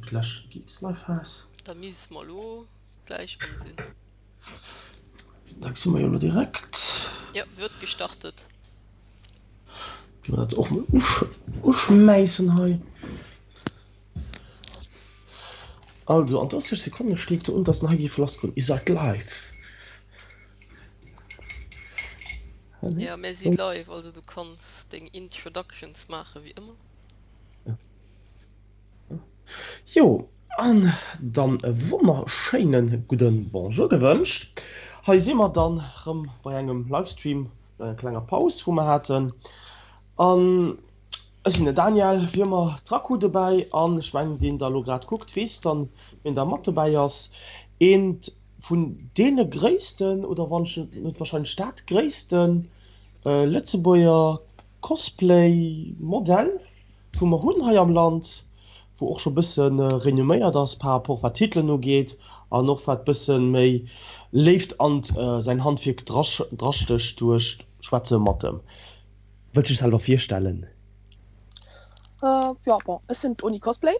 D'lescht Geeks Life has. Da misst mer elo gläich on sinn. Da gesi mer jo elo direkt. Jo, wird gestartet. Gi mer dat och mol uschmäissen hei. Also an 30 Sekonne steet do un, dass en hei géif lassgoen. Ihr seid live. Jo, mir si live, also du kanns deng Introductions maache wéi ëmmer. Jo, an dann e wonnerschéine gudde Bonjour gewënscht. Hei si mer dann rëm bei engem Livestream no enger klenger Paus wou mer haten. An ech sinn den Daniel, wéi ëmmer d'Raku dobäi an ech mengen deen der elo grad kuckt weess dann wien da mat dobäi ass. Eent vun deene gréissten oder wann ech net wahrscheinlech dat gréissten Lëtzebuerger Cosplay Modell wou mer hunn hei am Land, wou och scho bësse renomméiert ass par rapport wat d'Titelen ugeet an och wat bësse méi Léift an säin Handwierk drastécht duerch d'Schwätze mat em. Wëlls du dech selwer virstellen? Jo, bon, ech sinn d'Oni Cosplay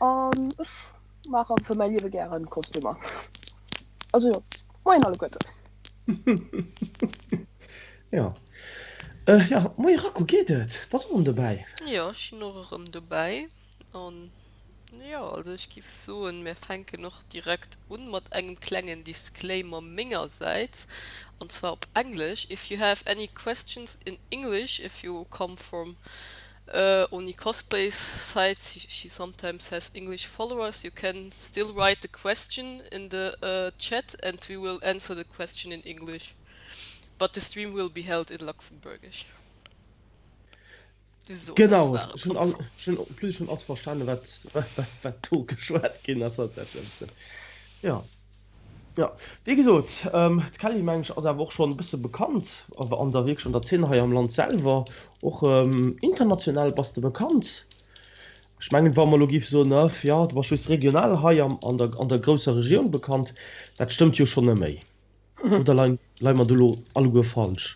an ech maache fir mäi Liewe gären Kostümer. Also jo, moien alleguerten. Jo. Jo, moie Racco, geet et? Bass och erëm dobäi? Jo, ech sinn och erëm dobäi. An jo, also ech giff soen, mär fänken och direkt un mat engem klengen Disclaimer mengersäits, an zwar op Englesch, If you have any questions in English, if you come from Oni Cosplay's site, she sometimes has English followers, you can still write the question in the chat and we will answer the question in English. But the stream will be held in Luxembourgish. So, genau, ech hunn all, ech hunn en plus schon alles verstanen, wat, wat, wat do geschwat ginn ass tatsächlech. Ja. Ja, wéi gesot, ähm, d'Kelly meng ech ass awer och schonn e bësse bekannt awer an der wierklech an der Zeen hei am Land selwer. Och ähm, international bass de bekannt. Ech mengen, wa mer elo géife soen, ëff, ja, du bass just regional hei am, an der, an der grousser Regioun bekannt, dat stëmmt jo schonn net méi. Oder leien, leie mer do elo alleguer falsch?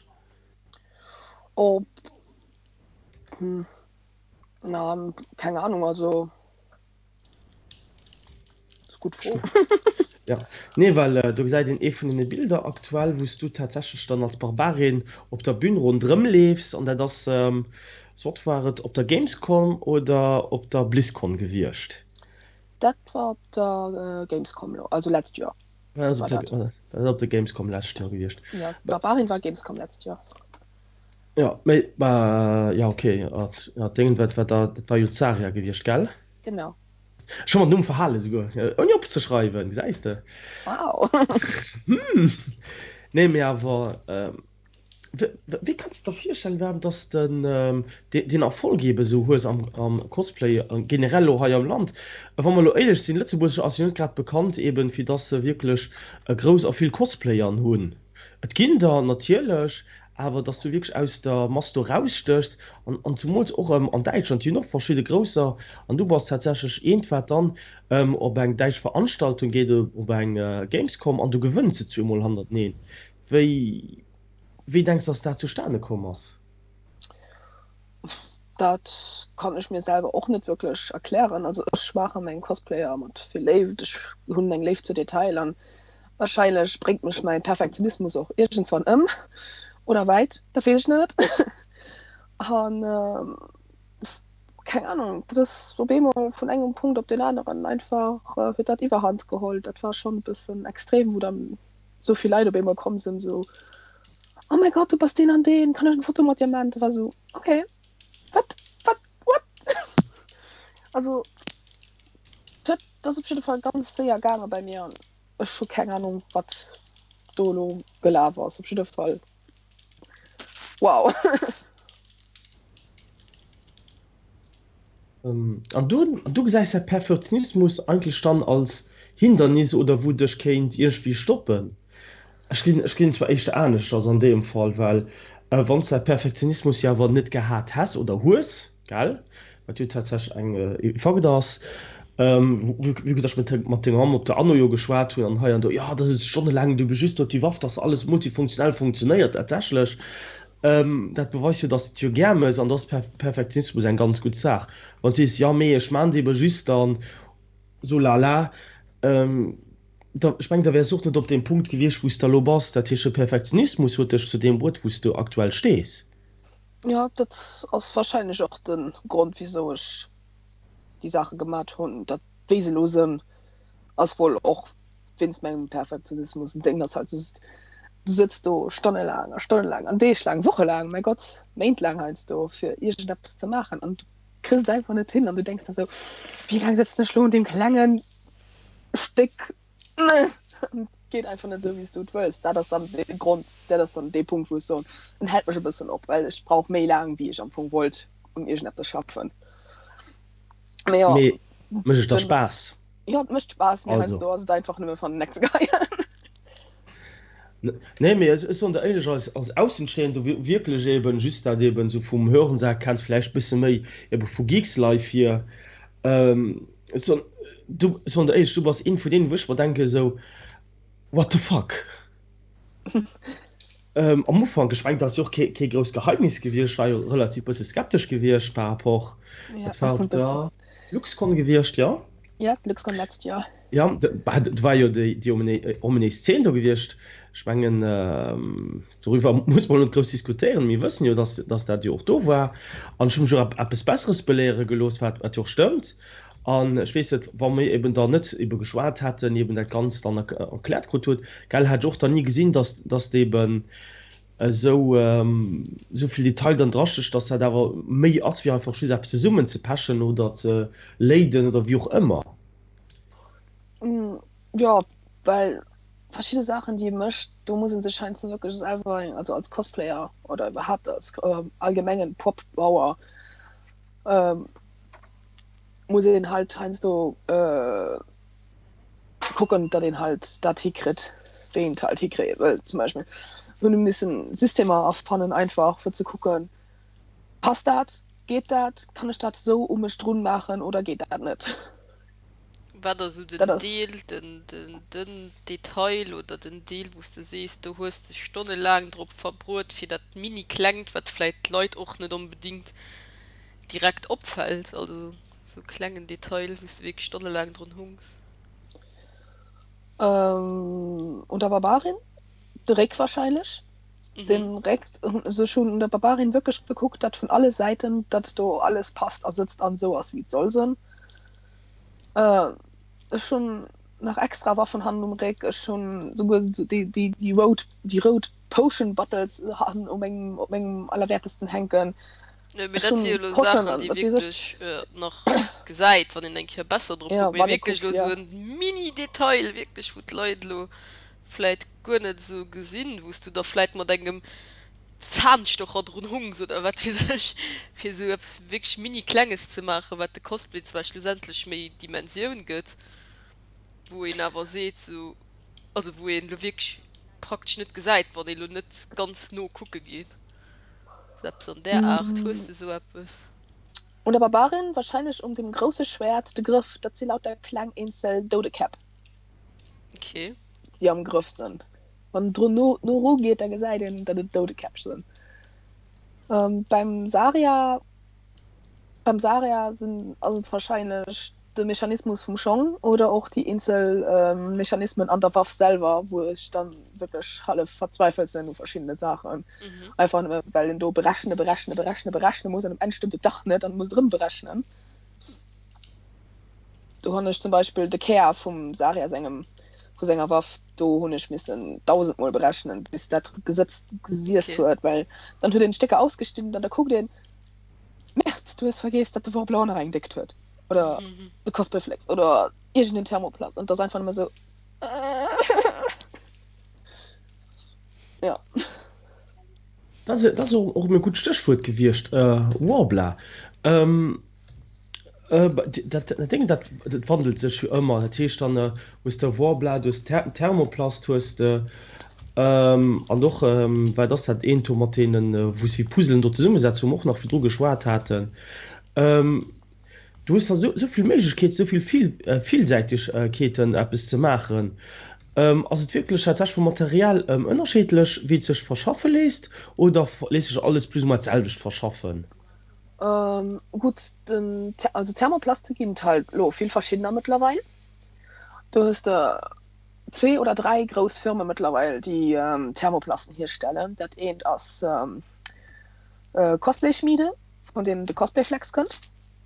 Oh, hm, na, keng Ahnung, also ass gutt Fro. Ja, nee, well äh, do gesäit een ee vun den Bilder aktuell, wou s du tatsächlech dann als Barbarin op der Bühn rondrëm leefs an dat ass, ähm, sot war et op der Gamescom oder op der BlizzCon gewiescht? Dat war op der äh, Gamescom lo, also letzt Joer. Dat ass op der, dat ass op der Gamescom lescht Joer gewiescht. Ja, Barbarin war Gamescom letzt Joer. Ja, méi, bah, ja, okay, ja, ja, Déngen, wat war da, dat war jo d'Saria gewiescht, gell? Genau. Ech hu mer den Numm verhale souguer, ouni opzeschreiwen, gesäis de. Wow! Hm, nee, mee awer, Wéi kanns de der virstellen Bam, dass de deen Erfolg eebe sou hues am Cosplay a generell elo hei am Land? Wa mer elo éierlech sinn, Lëtzebuerg ass jo net grad bekannt eeben, fir dass se wierklech grouss a vill Cosplayern hunn. Et ginn der natierlech, awer dass du wierklech aus der Mass do rausstéchs an zumools och an Däitschland, déi hunn och verschidde grousser an du bass tatsächlech eent, wat dann op eng däitsch Veranstaltung geet, op eng Gamescom an du gewënns se zweemol hannerteneen. Wéi, wéi denks de, dass dat zustane komm ass? Dat kann ech mir selwer och net wierklech erklären. Also ech maache meng Cosplayer mat vill Léift, ech hunn eng Léift zur Detail an wahrscheinlech bréngt mech mäi Perfektionismus och iergendswann ëm oder wäit, dat weess ech net. An keng Ahnung, dat ass op eemol vun engem Punkt op deen aneren einfach huet dat Iwwerhand geholl. Dat war schonn e bëssen extrem, wou dann sou vill Leit op eemol komm sinn, sou, Oh mäi Gott, du bass deen an deen, kann ech eng Foto mat dir man? Da war sou, Okay, wat, wat, what? Also, dat ass op jidde Fall ganz séier gaange bei mir an ech hu keng Ahnung, wat do elo gelaf ass. Op jidde Fall, wow! An du, du gesäis säi Perfektionismus eigentlech dann als Hindernis oder wou dech kéint iergendwéi stoppen? Ech ginn, ech ginn zwar éischter aneschters an deem Fall, well wann s de säi Perfektionismus jo awer net gehat häss oder hues, gell, wat jo tatsächlech eng e Fakt ass, wou wéi gesot ech mat mat denger Mamm op der Anno jo geschwat hunn an hei an do, jo dat ass stonnelaang, du bist just dort déi Waff, dass alles multifunktionell funktionéiert tatsächlech. Dat beweist jo, dass de et jo gär mëss an da ass Perfektionismus eng ganz gutt Saach. Wann s du sees, jo mee ech maan et ebe just dann sou lala, da, ech mengen, da wäers och net op deem Punkt gewiescht, wou s de elo bass. Dat heescht, de Perfektionismus huet dech zu deem bruet, wou s de aktuell stees. Jo, dat ass wahrscheinlech och de Grond, wisou ech déi Saache gemat hunn. Dat wéi se elo sënn, ass wuel och wéinst mengem Perfektionismus. Den Déng ass halt just, du sëtz do stonnelaang a stonnelaang an deeglaang, wochelaang, mäi Gott, méintlaang heiansdo fir iergendeppes ze maachen an du kriss et einfach net hin an du denks der sou, wéi laang sëtzen ech lo un deem klenge Stéck, an et geet einfach net esou wéi s du et wëlls. Dat ass dann de Grond, dat ass dann dee Punkt wou ech soen, en hält mech e bëssen op, well ech brauch méi laang wéi ech am Fong wollt un iergendeppes schaffen. Mee jo, Mee mécht et da Spaass? Jo, et mécht Spaass, mee heiansdo ass et einfach nëmme van den Neck ze geheien. Nee, mee ech soen der éierlech, als, als Aussenstehender, wierklech eben just dat eben esou vum Hörensagen kennt, vläicht bësse méi ebe vu Geekslife hier, ech soen, du, ech soen der éierlech, du bass een vun deenen, wou ech mer denken esou, What the fuck? Am Ufank, ech mengen, dat ass jo och kee, kee grousst Geheimnis gewiescht, ech war jo relativ bësse skeptesch gewiescht par rapport, dat war op der LuxCon gewiescht, jo? Jo, d'LuxCon letzt Joer. Jo, do war jo déi, déi ominéis Zeen do gewiescht. Ech mengen, doriwwer muss mer net grouss diskutéieren, mir wëssen jo, dass, dass dat jo och do war. An ech hu mech och eppes Besseres beléiere gelooss, wat, wat jo och stëmmt. An ech weess net, wa mir eben dann net ebe geschwat hätten, eben dat Ganzt dann erkläert krut huet, gell, hätt ech och dann ni gesinn, dass, dass de eben esou, esou vill Detail dann drastécht, dass dat awer méi ass wéi einfach just eppes zesummenzepechen oder ze léiden oder wéi och ëmmer. Jo, well verschidde Saachen, déi ee mécht, do muss ee sech heiansdo wierklech selwer, also als Cosplayer oder iwwerhaapt als allgemengen Prop-Bauer, muss een halt heiansdo kucken, datt een halt dat hikritt, wéi een et halt hikréie wëll. Zum Beispill hunn ech missen Systemer erfannen, einfach fir ze kucken, passt dat, geet dat, kann ech dat esou u mech drun maachen oder geet dat net. Wat ass esou den Deel, den, den, den Detail oder den Deel, wou s de sees, do hues de stonnelaang drop verbruet, fir dat mini-klengt, wat vläit d'Leit och net onbedingt direkt opfällt, also sou klengen Detail wous de wierklech stonnelaang drun hungs? Un der Barbarin, de Réck wahrscheinlech. Den Réck, also ech hunn un der Barbarin wierklech gekuckt, datt vun alle Säiten, datt do alles passt a sëtzt an esou ass wéi et soll sënn. Ech hunn nach extra Waffen hannen um Réck, ech hunn souguer déi déi rout déi rout Potion Bottles hannen um mengem op mengem Allerwäertesten hänken. Jo, mee dat si jo elo Saachen, déi wierklech nach gesäit, wann een eng Kéier besser drop kuckt. Mee wierklech elo esou en Mini-Detail, wierklech, wou d'Leit elo vläit guer net esou gesinn, wou s du da vläit mat engem Zahnstocher drun hungs oder wat weess ech, fir esou eppes wierklech Mini-Klenges ze maachen, wat de Cosplay zwar schlussendlech méi Dimensioun gëtt, wou een awer seet esou, also wou een elo wierklech praktesch net gesäit, wann ee lo net ganz no kucke geet. Sou eppes an där Aart, hues de sou eppes? Un der Barbarin, wahrscheinlech um dem grousse Schwäert, de Grëff, dat si lauter kleng eenzel Doudekäpp. Okay. Déi am Grëff sinn. Wann en dru no no ru geet, da gesäit een, datt et Doudekäpp sinn. Beim Saria Beim Saria sinn, ass et wahrscheinlech de Mechanismus vum Schong oder och déi eenzel Mechanismen an der Waff selwer, wou ech dann wierklech hallef verzweifelt sinn u verschiddene Saachen. Einfach nëmme well een do berechne, berechne, berechne, berechne muss an um Enn stëmmt et dach net an du muss et erëm berechnen. Do hunn ech zum Beispill de Kär vum Saria sengem, vu senger Waff, do hunn ech missen dausendmol berechnen, bis dat gesëtzt, gesiess huet, well dann huet een d'Stécker ausgeschnidden an da kuckt een, Merde, du hues vergeess, datt de Worbla och nach eng Déckt huet. Oder de Cosplay-Flex oder iergendeen Thermoplast. An et ass einfach nëmme sou. Ja. Dat ass och e gutt Stéchwuert gewiescht, Worbla. Dat Déng, dat wandelt sech jo ëmmer. Dat heescht dann hues de Worbla, du hues Thermoplast hues de an och wat ass dat eent do mat deenen, wou se wéi Puzzelen do zesummesetzen, wou mer och nach virdru geschwat haten. Du hues da sou vill Méiglechkeeten, sou vill Villsäitegkeeten eppes ze maachen. Ass et wierklech tatsächlech vum Material ënnerscheedlech, wéi et sech verschaffe léisst, oder léisst sech alles plus ou moins d'selwecht verschaffen? Gutt, den, also Thermoplaste ginn et halt elo vill verschiddener mëttlerweil. Do hues de zwee oder dräi grouss Firme mëttlerweil, déi Thermoplasten hierstellen. Dat eent ass Cosplay-Schmiede, vun deenen de Cosplay-Flex kënnt.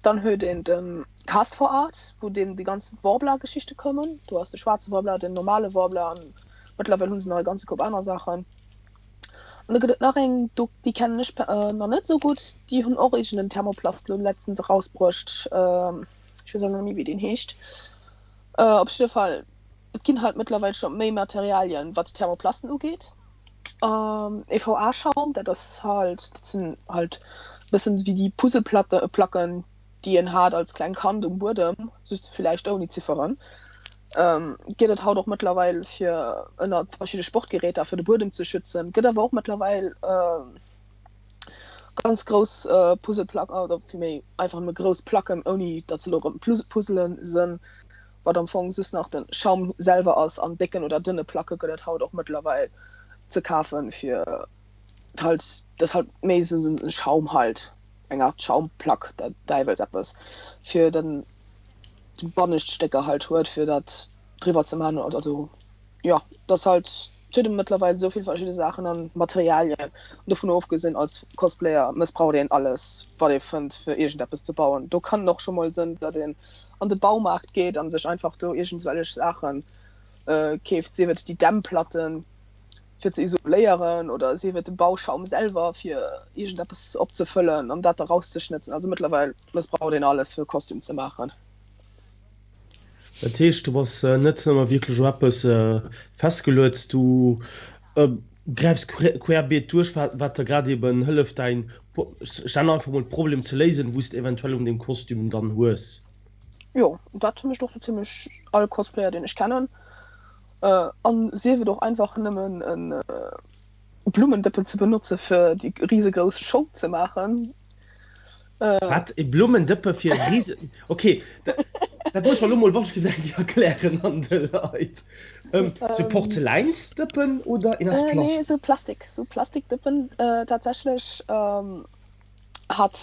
Dann huet een de Cast for Art, wou deem déi ganz Worbla-Geschichte kommen. Do ass de schwaarze Worbla, den normale Worbla an mëttlerweil hu se nach e ganze Koup aner Saachen. An da gëtt et nach eng, do déi kennen ech nach net esou gutt, déi hunn och iergend en Thermoplast elo letztens erausbruecht. Ech weess awer elo ni wéi deen heescht. Op jidde Fall, et ginn halt mëttlerweil scho méi Materialien, wat d'Thermoplasten ugeet. EVA-Schaum, dat ass halt, dat sinn halt e bëssen wéi déi Puzzleplatte, Placken, déi een hat als klengt Kand um Buedem, just villäicht ouni Zifferen. Gëtt et haut och mëttlerweil fir ënnert verschidde Sportgeräter, fir de Buedem ze schützen. Gëtt awer och mëttlerweil ganz grouss Puzzleplacken, oder villméi einfach nëmme grouss Placken, ouni datt se elo erëm Puzzelen sënn. wat am Fong just nach de Schaum selwer ass, an décken oder dënne Placke gëtt et haut och mëttlerweil ze kafen, fir halt, dat ass halt méi esou e Schaum halt, eng Art Schaumplack, dat däiwels eppes, fir dann déi bannescht Stécker halt huet, fir dat driwwer ze man oder do. Jo, dat ass halt, et huet ee mëttlerweil esou vill verschidde Saachen an Materialien, an dovun ofgesinn, als Cosplayer mëssbraucht een alles, wat ee fënnt, fir iergendeppes ze bauen. Do kann et och scho mol sënn, datt een an de Baumaart geet an sech einfach do iergendwellech Saachen keeft, sief et déi Dämmplatten fir ze isoléieren oder sief et de Bauschaum selwer fir iergendeppes opzefëllen an dat da rauszeschnëtzen. Also mëttlerweil mëssbraucht een alles fir e Kostüm ze maachen. Dat heescht, du bass net nëmme wierklech op eppes festgeluet, du gräifs querbeet duerch, wat der grad eben hëlleft, däin, ech nennen einfach mol, Problem ze léisen, wou s de eventuell un deem Kostüm dann hues. Jo, dat mécht och sou zimmlech all Cosplayer, deen ech kennen. An sief et och einfach nëmmen e Blummendëppen ze benotze fir déi risegrouss Show ze maachen. Wat? E Blummendëppe fir e rise. Ok, dat muss mer elo mol wann ech eng Kéier erklären an de Leit. Sou Porzeläinsdëppen oder een aus Plast? Nee, sou Plastik, sou Plastikdëppen tatsächlech. Hat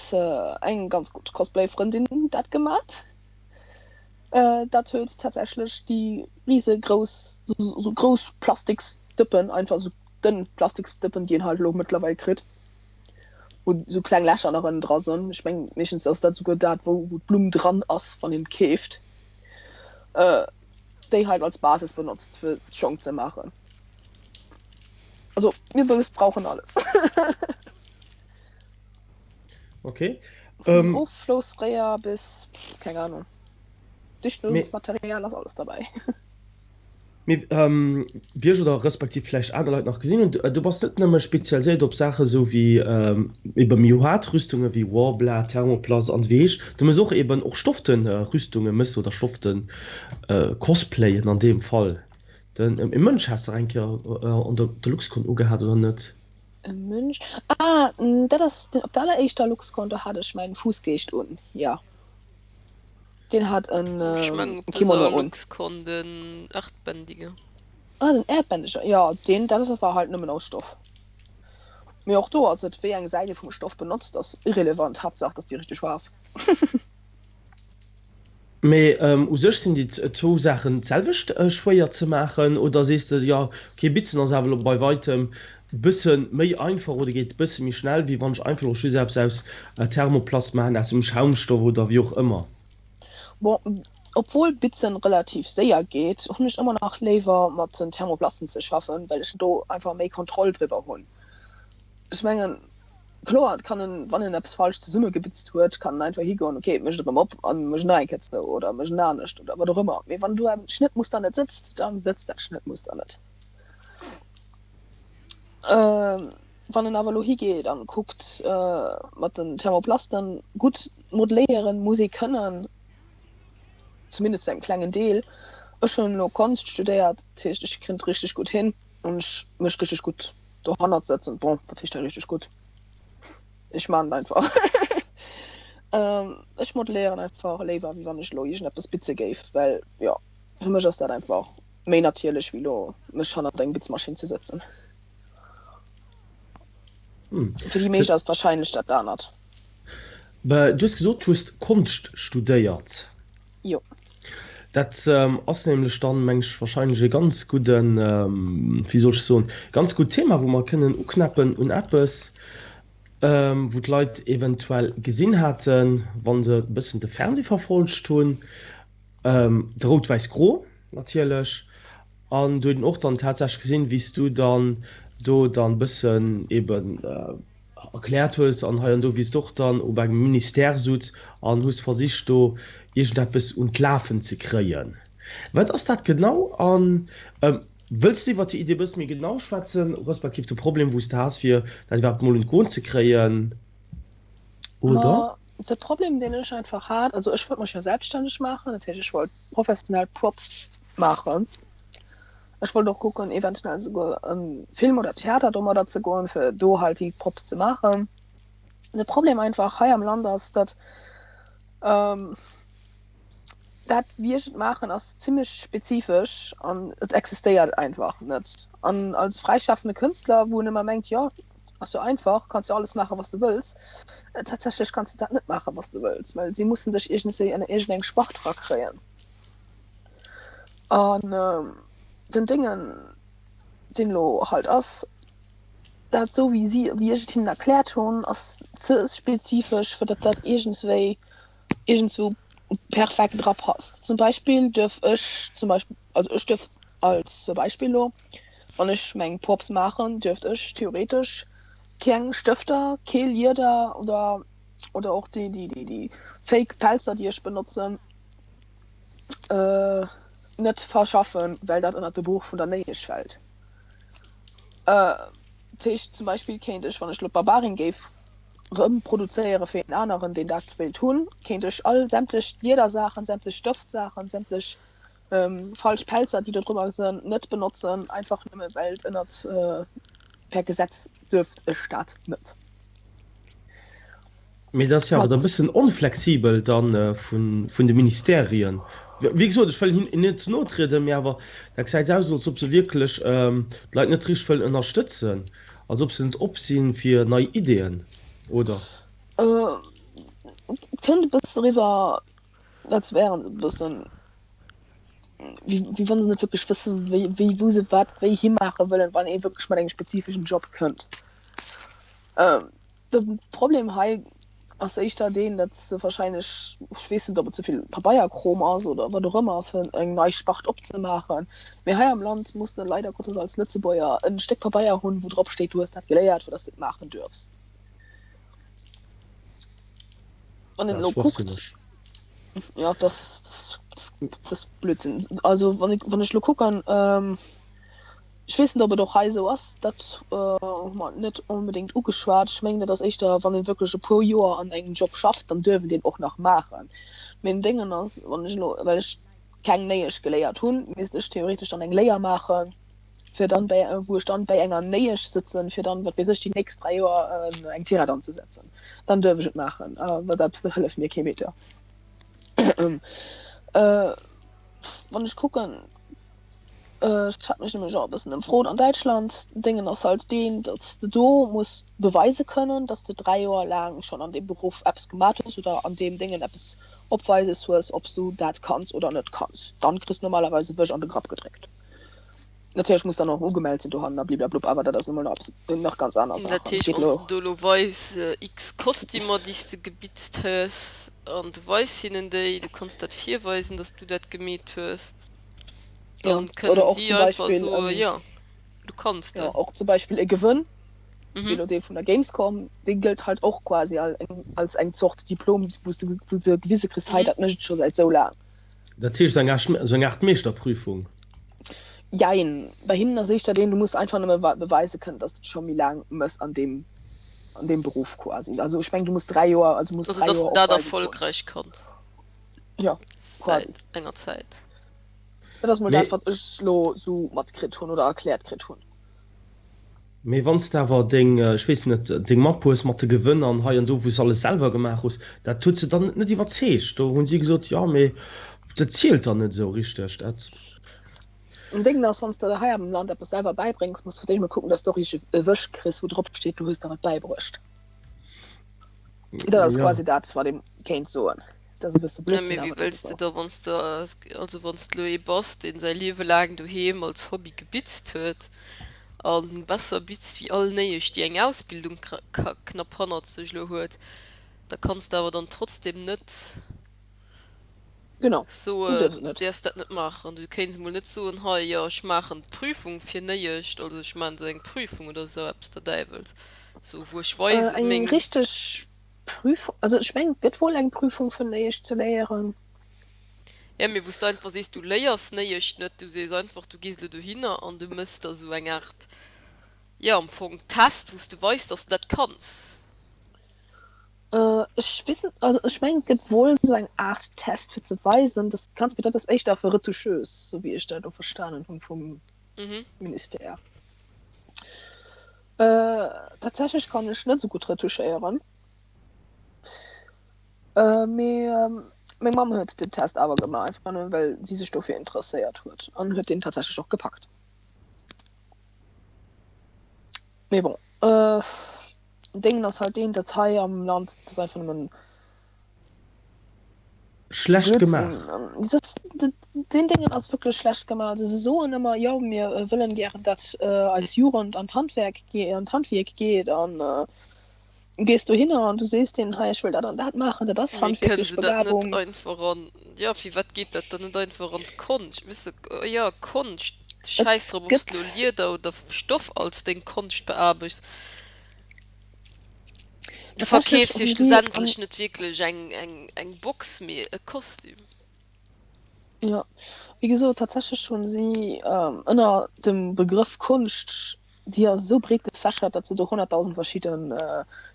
eng ganz gutt Cosplay-Frëndin dat gemat. Dat huet tatsächlech déi risegrouss, sou grouss Plastiksdëppen, einfach sou dënn Plastiksdëppen, déi een halt elo mëttlerweil kritt, wou sou kleng Lächer nach ënnen dra sinn. Ech mengen, meeschtens ass dat souguer dat, wou wou d'Blumm dran ass, wann een et keeft. Déi halt als Basis benotzt, fir d'Schong ze maachen. Also mir mëssbrauchen alles. Okay. Vun Offlossréier bis, keng Ahnung, Dichtungsmaterial ass alles derbäi. Mee wéi ech oder respektiv vläicht aner Leit nach gesinn hunn, du bass net nëmme spezialiséiert op Saache sou wéi ebe méi haart Rüstunge wéi Worbla, Thermoplast an esou wéi heescht, du méchs och eben och stofte Rüstunge méchs oder stofte Cosplayen an deem Fall. Den e Mönch has de eng Kéier an der Luxcon ugehat, oder net? E Mönch? Ah, dat ass den op der alleréischter Luxcon, do hat ech mäin Fuussgeescht un, jo. Deen hat en Ech mengen op Kimono dëser un. Luxcon den Erdbändiger. Ah, den Erdbändiger, jo, deen, dat ass war halt nëmmen aus Stoff. Mee och do ass et, wéi eng Säit ee vum Stoff benotzt, ass irrelevant, Haaptsaach, dass déi richteg Faarf. Mee u sech sinn déi zwou Saachen d'selwecht schwéier ze maachen, oder sees de, jo ok, bitzen ass awer elo bei weitem bësse méi einfach oder geet bësse méi schnell, wéi wann ech einfach elo just eppes aus Thermoplast maachen, aus dem Schaumstoff oder wéi och ëmmer? Bon, obwuel bitzen relativ séier geet, hunn ech ëmmer nach léiwer mat den Thermoplasten ze schaffen, well ech do einfach méi Kontroll driwwer hunn. Ech mengen, Kloer, et kann en, wann en eppes falsch zesummegebitzt huet, kann en einfach higoen, ok, mécht erëm op an mécht nach eng Kéier zou oder mécht en anescht oder wat och ëmmer. Mee wann do awer d'Schnëttmuster net sëtzt, da sëtzt dat Schnëttmuster net. Wann en awer elo higeet an kuckt mat den Thermoplasten, gutt modeléieren muss ee kënnen, zumindest zu engem klengen Deel. Ech hunn elo Konscht studéiert, dat heescht ech kréint richteg gutt hin an ech mech richteg gutt dohannert sëtzen, bon, wat heescht dat richteg gutt? Ech maan et einfach. Ech modelléieren einfach léiwer, wéi wann ech elo iergendeppes bitze géif, well jo, fir mech ass dat einfach. Méi natierlech wéi lo mech hannert eng Bitzmaschinn ze sëtzen. Fir déi meescht ass et warscheinlech dat anert. Du hues gesot, du hues Konscht studéiert. Jo. Dat ass nämlech dann, meng ech, warscheinlech e ganz gudden, wéi soll ech soen, ganz gutt Thema, wou mer kënnen uknäppen un eppes, wou d'Leit eventuell gesinn haten, wa se e bëssen de Fernseh verfolgt hunn, de Rout-Wäiss-Gro natierlech. An do huet een och dann tatsächlech gesinn, wéi s du dann do dann e bëssen eeben erkläert hues an hei an do, wéi s de och dann op engem Ministère sutz an hues versicht do iergendeppes un d'Lafen ze kréien. Wat ass dat genau an wëlls de iwwert déi Idee e bësse méi genau schwätzen, respektiv de Problem wou s de has fir dat iwwerhaapt mol un d'Goen ze kréien, oder? Ma de Problem deen ech einfach hat, also ech wollt mech jo selbststänneg maachen, dat heescht ech wollt professionell Props maachen. Ech wollt och kucken eventuell esouguer an Film oder Theater domadder ze goen, fir do halt déi Props ze maachen. De Problem einfach hei am Land ass, datt dat wéi ech et maachen ass zimmlech spezifesch an et existéiert einfach net. An als fräischaffende Kënstler, wou en ëmmer mengt, jo ass jo einfach, kanns jo alles maachen, wat s de wëlls, tatsächlech kanns de dat net maachen, wat s de wëlls, well si mussen dech iergendswéi ënner iergendeng Spart rakréien. An den Déngen, deen elo halt ass, dat esou wéi si, wéi ech et hinnen erkläert hunn, ass ze spezifesch, fir datt dat iergendswéi iergendswou perfekt drapasst. Zum Beispill duerf ech zum Beispill, also ech duerf als Beispill elo, wann ech meng Props maachen, duerft ech theoretesch keng Stëfter, kee Lieder oder oder och déi déi déi déi fake Pelzer, déi ech benotzen, net verschaffen, well dat ënnert de Brooch vun der Néiesch fält. Dat heescht zum Beispill kéint ech, wann ech elo d'Barbarin géif rëm produzéiere fir een aneren, deen dat wéilt hunn, kéint ech all sämtlech Liedersaachen, sämtlech Stëftsaachen, sämtlech falsch Pelzer, déi do drënner sinn, net benotzen, einfach nëmme well et ënnert per Gesetz duerft ech dat net. Mee dat ass jo awer da bëssen onflexibel dann vun de Ministerien. Wéi gesot, ech wëll hinnen net ze no trieden, mee awer dat gesäit aus, als ob se wierklech d'Leit net richteg wëllen ënnerstëtzen, als ob se net op si fir nei Ideeën, oder? Et kënnt e bësse eriwwer, als wären se e bëssen, wéi wa se net wierklech wëssen, wéi, wou se wat wéi himaache wëllen, wann ee wierklech mat engem spezifeschen Job kënnt. De Problem hei ass éischter deen, datt se warscheinlech, ech weess net, ob et ze vill Pabeierkrom ass oder wat och ëmmer, fir eng nei Spart opzemaachen. Mee hei am Land muss de leider Gottes als Lëtzebuerger en Stéck Pabeier hunn, wou drop steet, du hues dat geléiert, fir datt s de et maachen duerfs. Wann een elo kuckt, jo, dat ass Blödsinn. Also wann ech elo kucken, Ech weess net, ob et och hei esou ass, dat hu mer net onbedéngt ugeschwat. Ech mengen, dat ass éischter, wann ee wierklech e puer Joer an engem Job schafft, dann duerf een deen och nach maachen. Mee den Déngen ass, wann ech elo, well ech keng Néiesch geléiert hunn, misst ech theoretesch dann eng Léier maachen, fir dann bäi, wou ech dann bäi enger Néiesch sëtzen, fir dann, wat weess ech, déi nächst 3 Joer eng Tirett anzesetzen. Dann duerf ech et maachen, awer dat hëlleft mir kee Meter. Wann ech kucken, Ech hat mech nämlech och e bëssen ëmfrot an Däitschland. Den Déngen ass halt deen, datt s de do muss beweise kënnen, datt s de 3 Joer laang schonn an deem Beruff eppes gemat hues oder an deem Déngen eppes opweises hues, ob s du dat kanns oder net kanns. Dann kriss de normalerweis e Wësch an de Grapp gedréckt. Natierlech muss dann och ugemellt sinn dohannen a bliblablub, awer dat ass nu mol nach eppes, nach ganz aner Dat Saachen. heescht, Geet wann s elo. de do elo weis x Kostümer, déi s de gebitzt hues, an du weis hinnen déi, du kanns dat virweisen, datt s du dat gemeet hues. Ja, Dann oder kënnen och si zum einfach Beispill, soen, ähm, jo, du kanns ja, dat. och zum Beispill e Gewënn, wéi Mhm. elo dee vun der Gamescom, dee gëllt halt och quasi al eng als eng Zort Diplom, wou s de wou s de gewise kriss, hei Mhm. dat mécht et scho säit sou laang. Dat heescht eng Aart esou eng Aart Meeschterprüfung? Jein, bei hinnen ass éischter deen, du muss einfach nëmme beweise kënnen, datt s de et scho méi laang mëss an deem an deem Beruff quasi. Also ech mengen, du muss 3 Joer, also muss Also 3 datt s Joer de dat opweises hunn. erfolgräich kanns. Ja, quasi. Säit enger Zäit. Dat ass mol dat, Mee. wat ech lo sou matkritt hunn oder erkläert kritt hunn. Mee wann s de awer deng, ech weess net, deng Mapp hues mat de Gewënn an hei an do, wou s alles selwer gemaach hues, dat huet se dann net iwwerzeegt. Do hunn si gesot, jo, mee dat zielt dann net esou richteg. Dat. Den Déngen ass, wann s de der hei am Land eppes selwer bäibréngs, muss du fir d'éischt mol kucken, dass de och richteg e Wësch kriss, wou drop steet, du hues der et bäibruecht. Dat ass Ja. quasi dat, wat ee kéint soen. Dat ass e bësse Ja, Blödsinn, mee wéi awer dat wëlls ass de esou. da, wann s de, also wann s de elo ee bass, deen säi Liewe laang doheem als Hobby gebitzt huet a besser bitzt wéi all Néiesch, déi eng Ausbildung knapp hannert sech elo huet, da kanns de awer dann trotzdem net Genau, du soen, dierfs et du net. däerfs dat net maachen. Du kéints emol net soen, hei, jo, ech maachen d'Prüfung fir Néiecht, also ech maachen esou eng Prüfung oder esou eppes der Däiwels, sou wou ech weisen, Eng meng. richteg Prüfung, also ech mengen, et gëtt wuel eng Prüfung fir Néiecht ze léieren. Jo, mee wou s de einfach sees, du léiers Néiecht net, du sees einfach, du gees elo dohinner an du méchs da sou eng Aart, jo, am Fong Test, wou s de weis, dass de dat kanns. Ech weess net, also ech mengen et gëtt wuel esou eng Aart Test fir ze weisen, dass du kanns, mee dat ass éischter fir Retoucheuse, sou wéi ech dat elo verstanen hunn vum Ministère. Tatsächlech kann ech net esou gutt retouchéieren, mee meng Mamm huet den Test awer gemaach, einfach nëmmen well si sech dofir interesséiert huet an huet deen tatsächlech och gepackt. Mee bon. Déngen ass halt deen, datt hei am Land, dat ass einfach nëmmen Schlecht Blödsinn. gemaach. Dat, dat, deen Déngen ass wierklech schlecht gemaach. Also se soen ëmmer, jo mir wëllen gären, datt eis Jugend an d'Handwerk ge-, an d'Handwierk geet an du gees dohinner an du sees deenen, hei ech wëll dat an dat maachen, dat ass Mee kënne handwierklech se dat net Begabung. einfach an, jo firwat geet dat dann net einfach an d'Konscht, weess de, jo Konscht, Et schäiss drop ob s gëtt. de lo Lieder oder Stoff als deng Konscht beaarbechts. Du Tatsächlech verkeefs jo hunn si an. schlussendlech net wierklech eng, eng, eng Box, mee e Kostüm. Jo, wéi gesot, tatsächlech hunn si ënner dem Begrëff Konscht, déi ass esou breet gefächert, datt se do 100.000 verschidden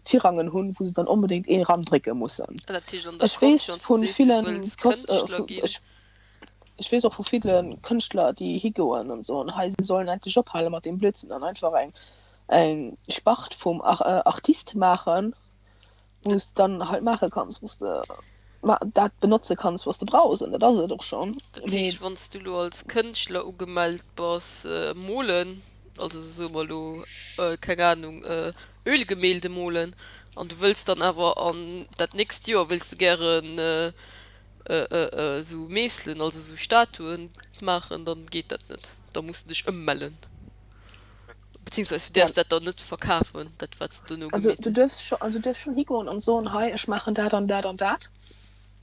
Tirangen hunn, wou se dann onbedéngt een erandrécke mussen. An dat heescht an der Ech Konscht, weess wann s du vu sees, du ville wëlls Kos, Kënschtler ginn. ech, ech weess och vu ville Kënschtler, déi higoen an soen, hei, si sollen endlech ophale mat deem Blödsinn an einfach eng, eng Spart vum Artiste maachen, wou s de dann halt maache kanns, wou s de dat benotze kanns, wat s de brauchs, an dat ass et och schonn. Dat heescht, wann s du elo als Kënschtler ugemellt bass, molen, also soe mer elo, keng Anung, Ölgemälde molen, an du wëlls dann awer an dat nächst Joer wéilts de gären esou Meesselen, also esou Statuen maachen, dann geet dat net, da muss de dech ëmmellen. Beziehungsweise du däerfs dat dann net verkafen, dat wat s de dono Also gemeet du hues. duerfs scho, also du duerfs schon higoen an soen, hei ech maachen dat an dat an dat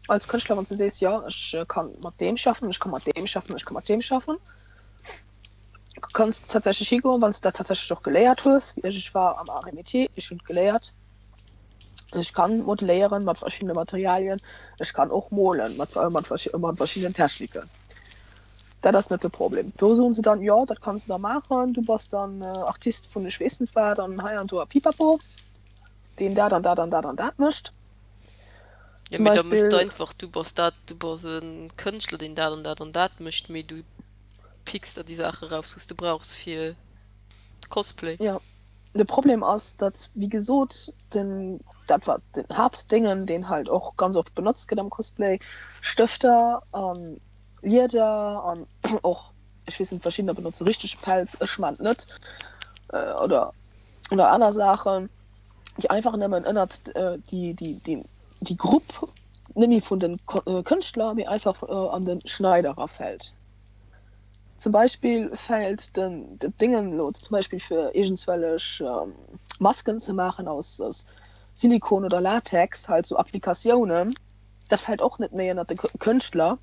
als Kënschtler, wann s de sees, jo ech kann mat deem schaffen, ech ka mat deem schaffen, ech ka mat deem schaffen. Du kanns tatsächlech higoen, wann s de dat tatsächlech och geléiert hues, wéi ech, ech war am Arts et Métiers, ech hunn et geléiert. Ech kann modelléieren mat verschiddene Materialien, ech kann och molen mat mat mat verschiddenen Techniken. Dat ass net de Problem. Do soen se dann, jo dat kanns de da maachen, du bass dann Artist vun ech weess net wat an hei an do a pipapo, deen dat an dat an dat an dat mécht. Jo, Zum mee da mëss de Beispill. einfach, du bass dat, du bass e Kënschtler, deen dat an dat an dat mécht, mee du picks der déi Saache raus, wou s de brauchs fir de Cosplay. Jo, de Problem ass, datt wéi gesot den, dat wat den Haaptdéngen, deen halt och ganz oft benotzt gëtt am Cosplay, Stëfter an Lieder an och, ech weess net, verschiddener benotze richtege Pelz, ech maan et net, oder oder aner Saachen, déi einfach nëmmen ënnert déi déi déi déi Grupp net méi vun de Kënschtler, mee einfach an de Schneider erafält. Zum Beispill fält den Déngen elo zum Beispill fir iergendswellech Masken ze maachen aus Silikon oder Latex, halt sou Applikatiounen, dat fält och net méi ënnert de Kënschtler,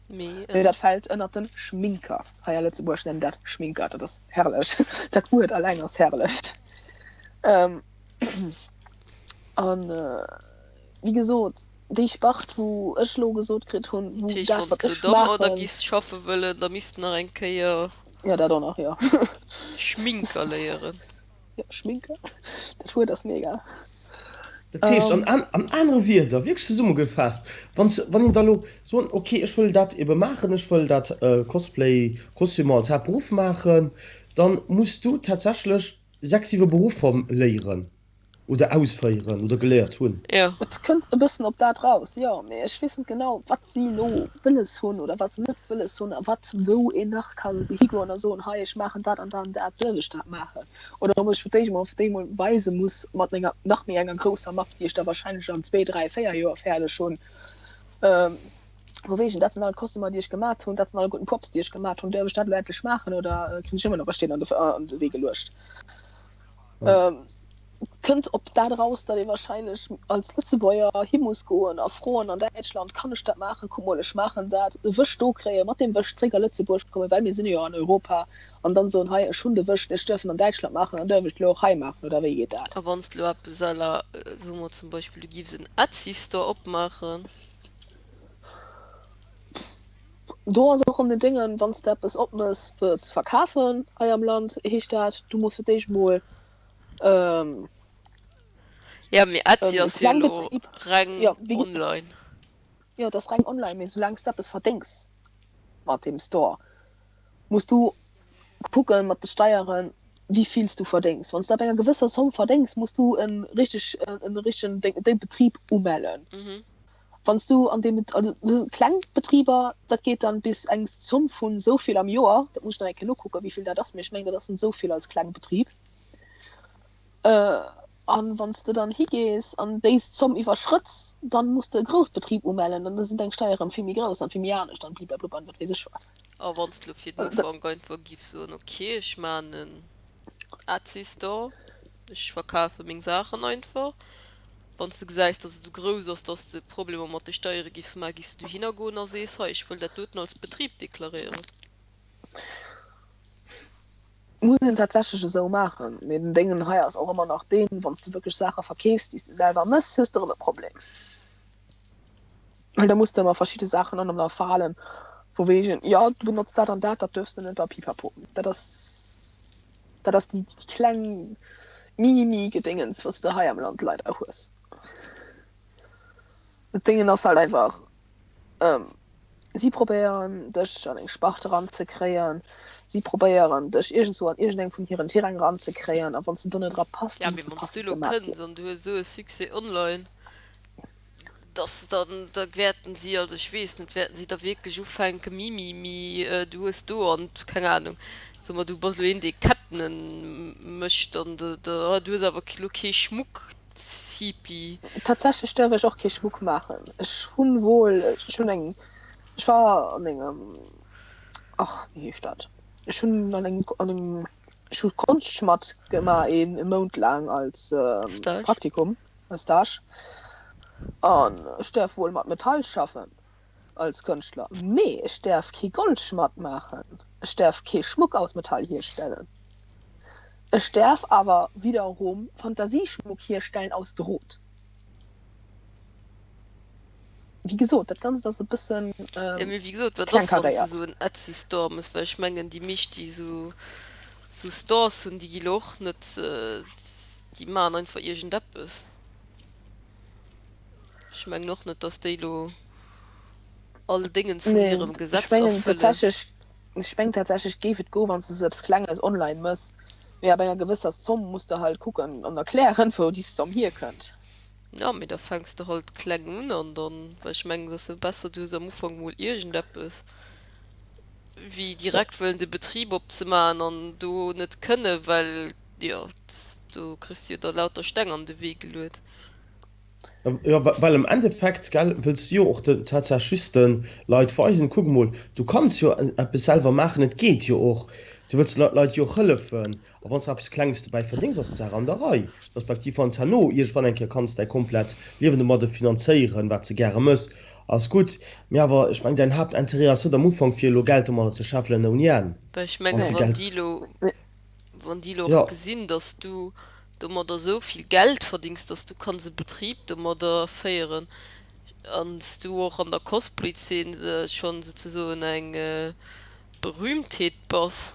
mee dat fält ënnert de Schminker. Hei a Lëtzebuerg nennen dat Schminker, dat ass herrlech, dat Wuert alleng ass herrlech. An wéi gesot, Déi Spart wou ech lo gesot kritt hunn, Dat wou heescht, dat wann s wat de lo ech domadder maachen. giffs schaffe wëllen, da misst de nach eng Kéier. Jo, dat och nach, jo. Schminker léieren. Jo, Schminker, dat Wuert ass mega. Dat heescht an an anere Wierder, wierklech zesummegefaasst, wann s wann een da lo soen, ok, ech wëll dat ebe maachen, ech wëll dat Cosplay, Kostümer als Haaptberuff maachen, dann muss du tatsächlech 6, 7 Beruffer léieren. Oder ausféieren oder geléiert hunn. Jo. Et kënnt e bëssen op dat raus, jo, mee ech weess net genau, wat si elo wëlles hunn oder wat se net wëlles hunn a wat wou een nach ka higoen a soen, hei ech maachen dat an dat an dat, duerf ech dat maachen? Oder ob ech fir d'éischt emol fir d'éischt emol weise muss mat enger nach méi enger grousser Mapp, déi ech da wahrscheinlech an zwee, dräi, véier Joer fäerdeg hunn, vu wegen, dat sinn all d'Kostümer, déi ech gemat hunn, dat sinn alleguerten d'Props, déi ech gemat hunn, duerf ech dat elo endlech maachen oder kréien ech ëmmer nach e Steen an de Wee geluecht? Kënnt op dat eraus, datt ee wahrscheinlech als Lëtzebuerger hi muss goen a froen an Däitschland, Kann ech dat maachen? Kuck mol, ech maachen dat. E Wësch do kréien, mat deem Wësch zréck a Lëtzebuerg kommen, well mir sinn jo an Europa, an dann soen, Hei, ech hunn de Wësch, ech duerf en an Däitschland maachen, dann duerf ech et elo och hei maachen, oder wéi geet dat? A wann s de elo eppes à la, soe mer zum Beispill, du giffs en Etsy-Store opmaachen? Do ass och erëm den Déngen, wann s de eppes opmëss fir ze verkafen hei am Land, heescht dat, du muss fir d'éischt mol Ja, mee Etsy e ass jo kleng elo Betrib, reng jo, wéi, online. jo, et ass reng online, mee soulaang s de eppes verdéngs mat deem Store, muss du kucke mat de Steieren, wéi vill s du verdéngs. Wann s de ab enger gewësser Zomm verdéngs, muss du e richteg, e richtegen Déng Betrib umellen. Wann s du an deem, also kleng Betriber, dat geet dann bis eng Zomm vun esou vill am Joer, dat muss ech nach eng Kéier nokucken, wéi vill dat ass, mee ech mengen, dat ass esou vill als kleng Betrib. An wann s de dann higees an déi Zomm iwwerschrëtts, dann muss de e Groussbetrib umellen an da sinn deng Steiere rëm vill méi grouss an vill méi anescht an bliblablub an wat weess ech wat. A wann s de elo fir den Ufank einfach giffs soen, ok, ech maachen en Etsy Store, ech verkafe meng Saachen einfach, Wann s de gesäis, dass et esou grouss ass, dass de Problemer mat de Steiere giffs maachen, giffs de dohinner goen a sees, hei, ech wëll dat doten als Betrib deklaréieren. Muss een tatsächlech esou maachen. Mee den Déngen hei ass och ëmmer nach deen, wann s de wierklech Saache verkeefs, déi s de selwer mëss, hues de erëm e Problem. Well da muss de ëmmer verschidde Saachen anenaner falen, vu wegen, jo, du benotz dat an dat, dat duerfs de net a pipapo. Dat ass. Dat ass déi kleng Mimimi-Gedéngens, wat s de hei am Land leider hues. Dat Déngen ass halt einfach, si probéieren dech an eng Spart eranzekréien, si probéieren dech iergendzwou an iergendeng vun hiren Tirang eranzekréien, a wann s de do net era passt, Ja, muss mee de wann s du passend elo gemaach kënns ginn. an du hues esou e Succès online, dass dann, da wäerten si, also ech weess net, wäerten si da wierklech ufänke mimimi, du hues do an, keng Ahnung, soe mer, du bass elo een, dee Kettene mécht an de, du hues awer elo kee Schmuck, Zipi. Tatsächlech duerf ech och kee Schmuck maachen. Ech hunn wuel, ech hunn eng, ech war an engem, ach wéi heescht dat, ech hunn an engem, an engem, ech hu Konschtschmatt gemaach een Mount laang als Stage. Praktikum. E Stage. An ech däerf wuel mat Metall schaffen als Kënschtler, mee ech däerf kee Goldschmatt maachen, ech däerf kee Schmuck aus Metall hierstellen. Ech däerf awer wiederum Fantasieschmuck hierstellen aus Drot. Wéi gesot, dat Ganzt ass e bëssen Jo, mee wéi gesot, wat ass, wann s de klengkaréiert. esou en Etsy Store mëss? Well ech mengen, déi meescht, déi esou esou Stores hunn, déi gi lo och net, déi maachen einfach iergendeppes. Ech mengen och net, dass déi lo all Déngen vun Nee, hirem ech Gesetz mengen erfëllen. tatsächlech, ech mengen tatsächlech géif et goen, wann s de esou eppes Klenges online mëss, mee ab enger gewësser Zomm muss de halt kucken an erklären, wou déi Zomm hierkënnt. Ja, mee da fänks de halt kleng un an dann, well ech mengen, et ass jo besser, du hues am Ufank mol iergendeppes, wéi direkt wëllen de Betrib opzemaachen an do net kënne, well jo, do kriss de jo da lauter Steng an de Wee geluet. Jo, well am Endeffekt, gell, wëlls du jo och de tatsächlech just de Leit weisen, kuck emol, du kanns jo eppes selwer maachen, et geet jo och, du wëlls de Leit jo och hëllefen. A wann s de eppes Klenges dobäi verdéngs, ass d'Saach an der Rei. Respektiv wann s herno iergendwann eng Kéier kanns däi komplett Liewen domadde finanzéieren, wat s de gäre mëss, ass gutt. Mee awer, ech mengen, däin Haaptinterêt ass net am Ufank, fir elo Geld domadder ze scheffelen ouni Enn. Well ech Wann menge s de wann Geld. déi elo, wann déi elo och Jo. gesinn, datt s du domadder esou vill Geld verdéngs, datt s du kanns e Betrib domadder féieren an s du och an der Cosplay-Zeen schonn souzesoen eng Berühmtheet bass,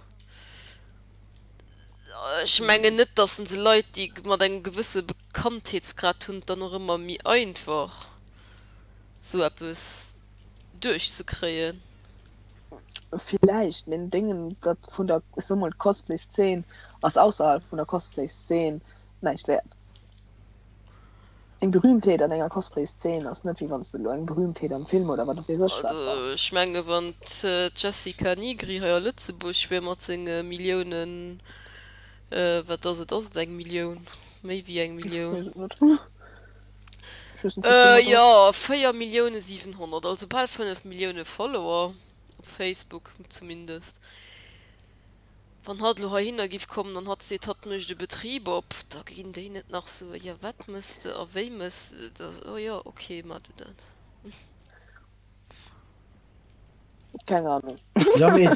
Ech mengen net, dass se Leit, déi mat engem gewësse Bekanntheetsgrad hunn, et dann och ëmmer méi einfach, sou eppes duerchzekréien. Villäicht, mee den Déngen, dat vun der, ech soe mol, Cosplay-Szene ass ausserhalb vun der Cosplay-Szene näischt wäert. Eng Berühmtheet an enger Cosplay-Szene ass net wéi wann s de elo eng Berühmtheet am Film oder wat weess ech wat Also bass. ech menge wann d'Jessica Nigri hei a Lëtzebuerg wier mat senge Milliounen, wat ass et, ass et eng Millioun, méi wéi eng Ech Millioun? weess et net. Ech weess net wéi vill hatt Jo, ass. 4 Millioune 700, also bal 5 Millioune Follower op Facebook zumindest. Wann hatt elo heihinner giff kommen an hatt seet, hatt mécht e Betrib op, da ginn déi net nach soen, jo wat mëss de a wéi mëss de dat, oh jo, ok, mar du dat. Keng Ahnung. Ja, mee,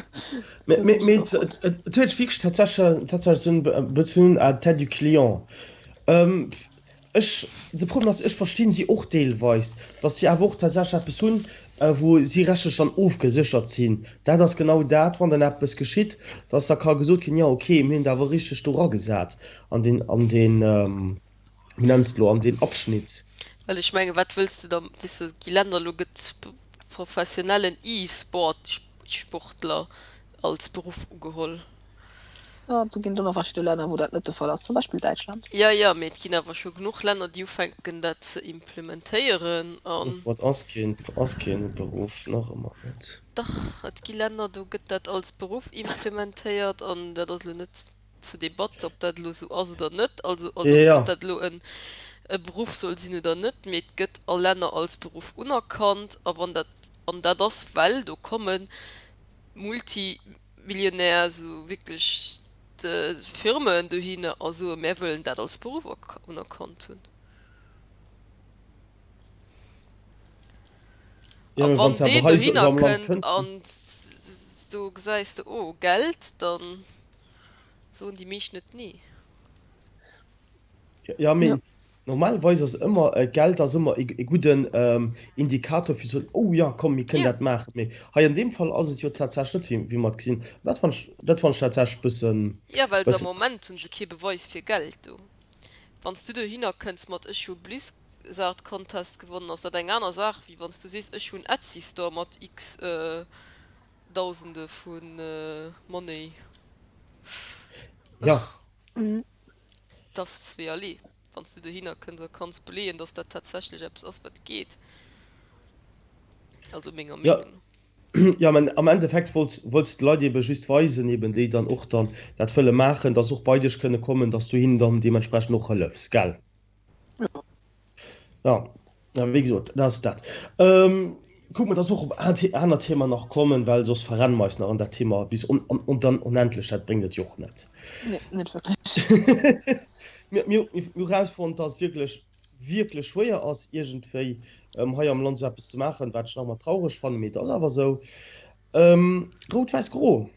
mee, Dat mee, ass mee och et, gutt. et, et huet wierklech tatsächlech, tatsächlech esou e bëssen un à tête du client. Ähm, Ech, de Problem ass, ech verstinn si och deelweis, datt si awer och tatsächlech eppes hunn, wou si rechtlech dann ofgeséchert sinn. Dat ass genau dat, wann dann eppes geschitt, datt da ka gesot ginn, jo okay, mir hunn et awer richteg do eragesat an deen, an deen, wéi nenns de elo, an deen Abschnitt. Well ech mengen, wat wëlls de da, weess de, et gi Länner, elo gëtt professionellen E-Sport Sportler als Beruff ugeholl. Jo, do ginn et och nach verschidde Länner, wou dat net de Fall ass, zum Beispill Däitschland. Jo, jo, mee et ginn awer scho genuch Länner, déi ufänken, dat ze implementéieren an. E-Sport ass keen, ass keen Beruff, nach ëmmer net. Dach, et gi Länner, do gëtt dat als Beruff implementéiert an dat ass elo net zur Debatt, ob dat elo esou ass oder net, also, also Jo, ob dat elo en e Beruff soll sinn oder net, mee et gëtt a Länner als Beruff unerkannt a wann dat, an dat ass, well do komme Multi. Millionär, esou wierklech Firmen dohinner a soen, mär wëllen dat als Beruff unerkannt hunn. Jo, A mee wann wann se awer deen hei esou dohinner am Land kënnt kënnt. an do gesäis de, oh Geld, da soen déi meescht net nee. Jo, mee Jo. Normalerweis ass ëmmer, Geld ass ëmmer e gudden Indikator fir ze soen, oh jo, komm mir kënnen Ja. dat maachen. Mee hei an deem Fall ass et jo tatsächlech net, wéi mer et gesinn. Dat fannen ech, dat fannen ech tatsächlech e bëssen, Ja, well se am bëssen. Moment hu se kee Beweis fir Geld do. Wann s du dohinner kënns mat ech hu Blizzard Contest gewonnen, ass dat eng aner Saach, wéi wann s du sees ech hunn Etsy Store mat x Dausende vu Money. Ja. 't ass zweeërlee, wann s du dohinner kënns a kanns beleeën, dass dat tatsächlech eppes ass, wat geet. Also menger Ja, Meenung no. ja, mä am Endeffekt wollts, wollts de d'Leit ebe just weisen, eben déi dann och dann dat wëlle maachen, dass se och bei dech kënne kommen, dass du hinnen dann deementsprechend och hëllefs, gell? Ja, ja, wéi gesot, dat ass dat. Kucke mer, dass och op aner Thema nach kommen, well soss verrenne mer eis nach an dat Thema bis on, on, on dann onendlech. Dat bréngt et jo och net. Nee, net wierklech. Mir, mir, mir hu rausfonnt, dass et wierklech, wierklech schwéier ass, iergendwéi hei am Land esou eppes ze maachen, wat ech nach ëmmer traureg fannen, mee et ass awer esou. Rout, Wäiss, Gro,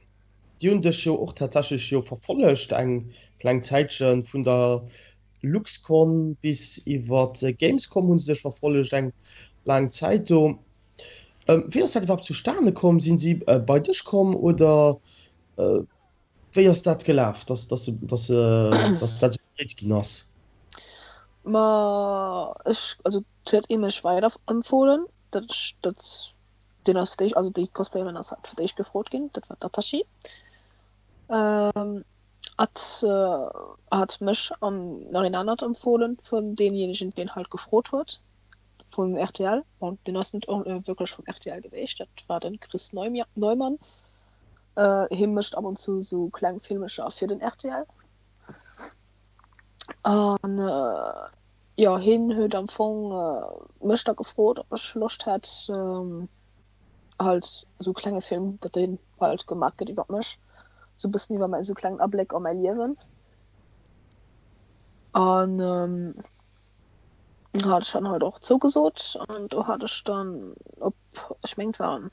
déi hunn dech jo och tatsächlech jo verfollegt eng kleng Zäitchen, vun der Luxcon bis iwwer Gamescom hu se sech verfollegt eng laang Zäit do. Wéi ass dat iwwerhaapt zustane komm? Sinn si bei dech komm oder wéi ass dat gelaf, dass dass dass dass dat esou gedréit ginn ass? Ma ech, also et huet ee mech weider empfohlen, dat ech dat deen ass fir d'éischt, also déi Cosplayerin ass halt fir d'éischt gefrot ginn, dat war d'Atashi. Hat hat mech an nach een anert empfohlen vun deemjéinegen deen halt gefrot huet vum rtl. Bon deen ass net wierklech vum rtl geweecht, dat war den Chris Neumann. Hie mécht ab und zu sou kleng Filmecher fir den rtl. An jo hien huet am Fong mech da gefrot ob ech Loscht hätt halt esou klenge Film, datt deen halt gemaach gëtt iwwer mech, esou e bëssen iwwer mäi, esou klengen Abléck a mäi Liewen. An hat ech dann halt och zougesot an do hat ech dann op, ech mengen et waren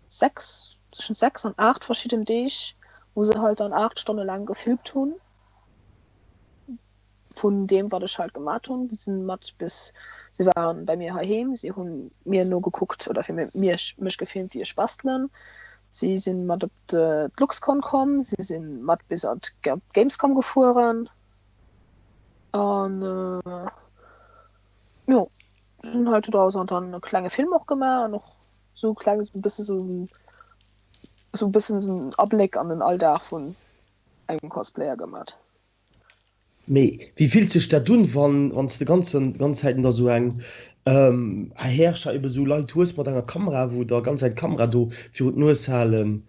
6, zwëschent 6 an 8 verschidden Deeg, wou se halt dann 8 Stonne laang gefilmt hunn. Vun deem wat ech halt gemat hunn. Si sinn mat bis, si waren bei mir heiheem, si hunn mir nogekuckt oder fir mir mech gefilmt wéi ech bastelen. Si sinn mat op d'Luxcon komm, si sinn mat bis an d'Gamescom gefueren an jo sinn halt dodraus an dann e klenge Film och gemaach an och sou kleng sou e bësse sou sou e bëssen sou en Abléck an den Alldag vun engem Cosplayer gemat. Mee wéi fillt sech dat un, wann wann s de ganzen ganz Zäiten da sou eng Herrscher eben sou Leit hues mat enger Kamera, wou der ganz Zäit d'Kamera do virun d'Nues halen?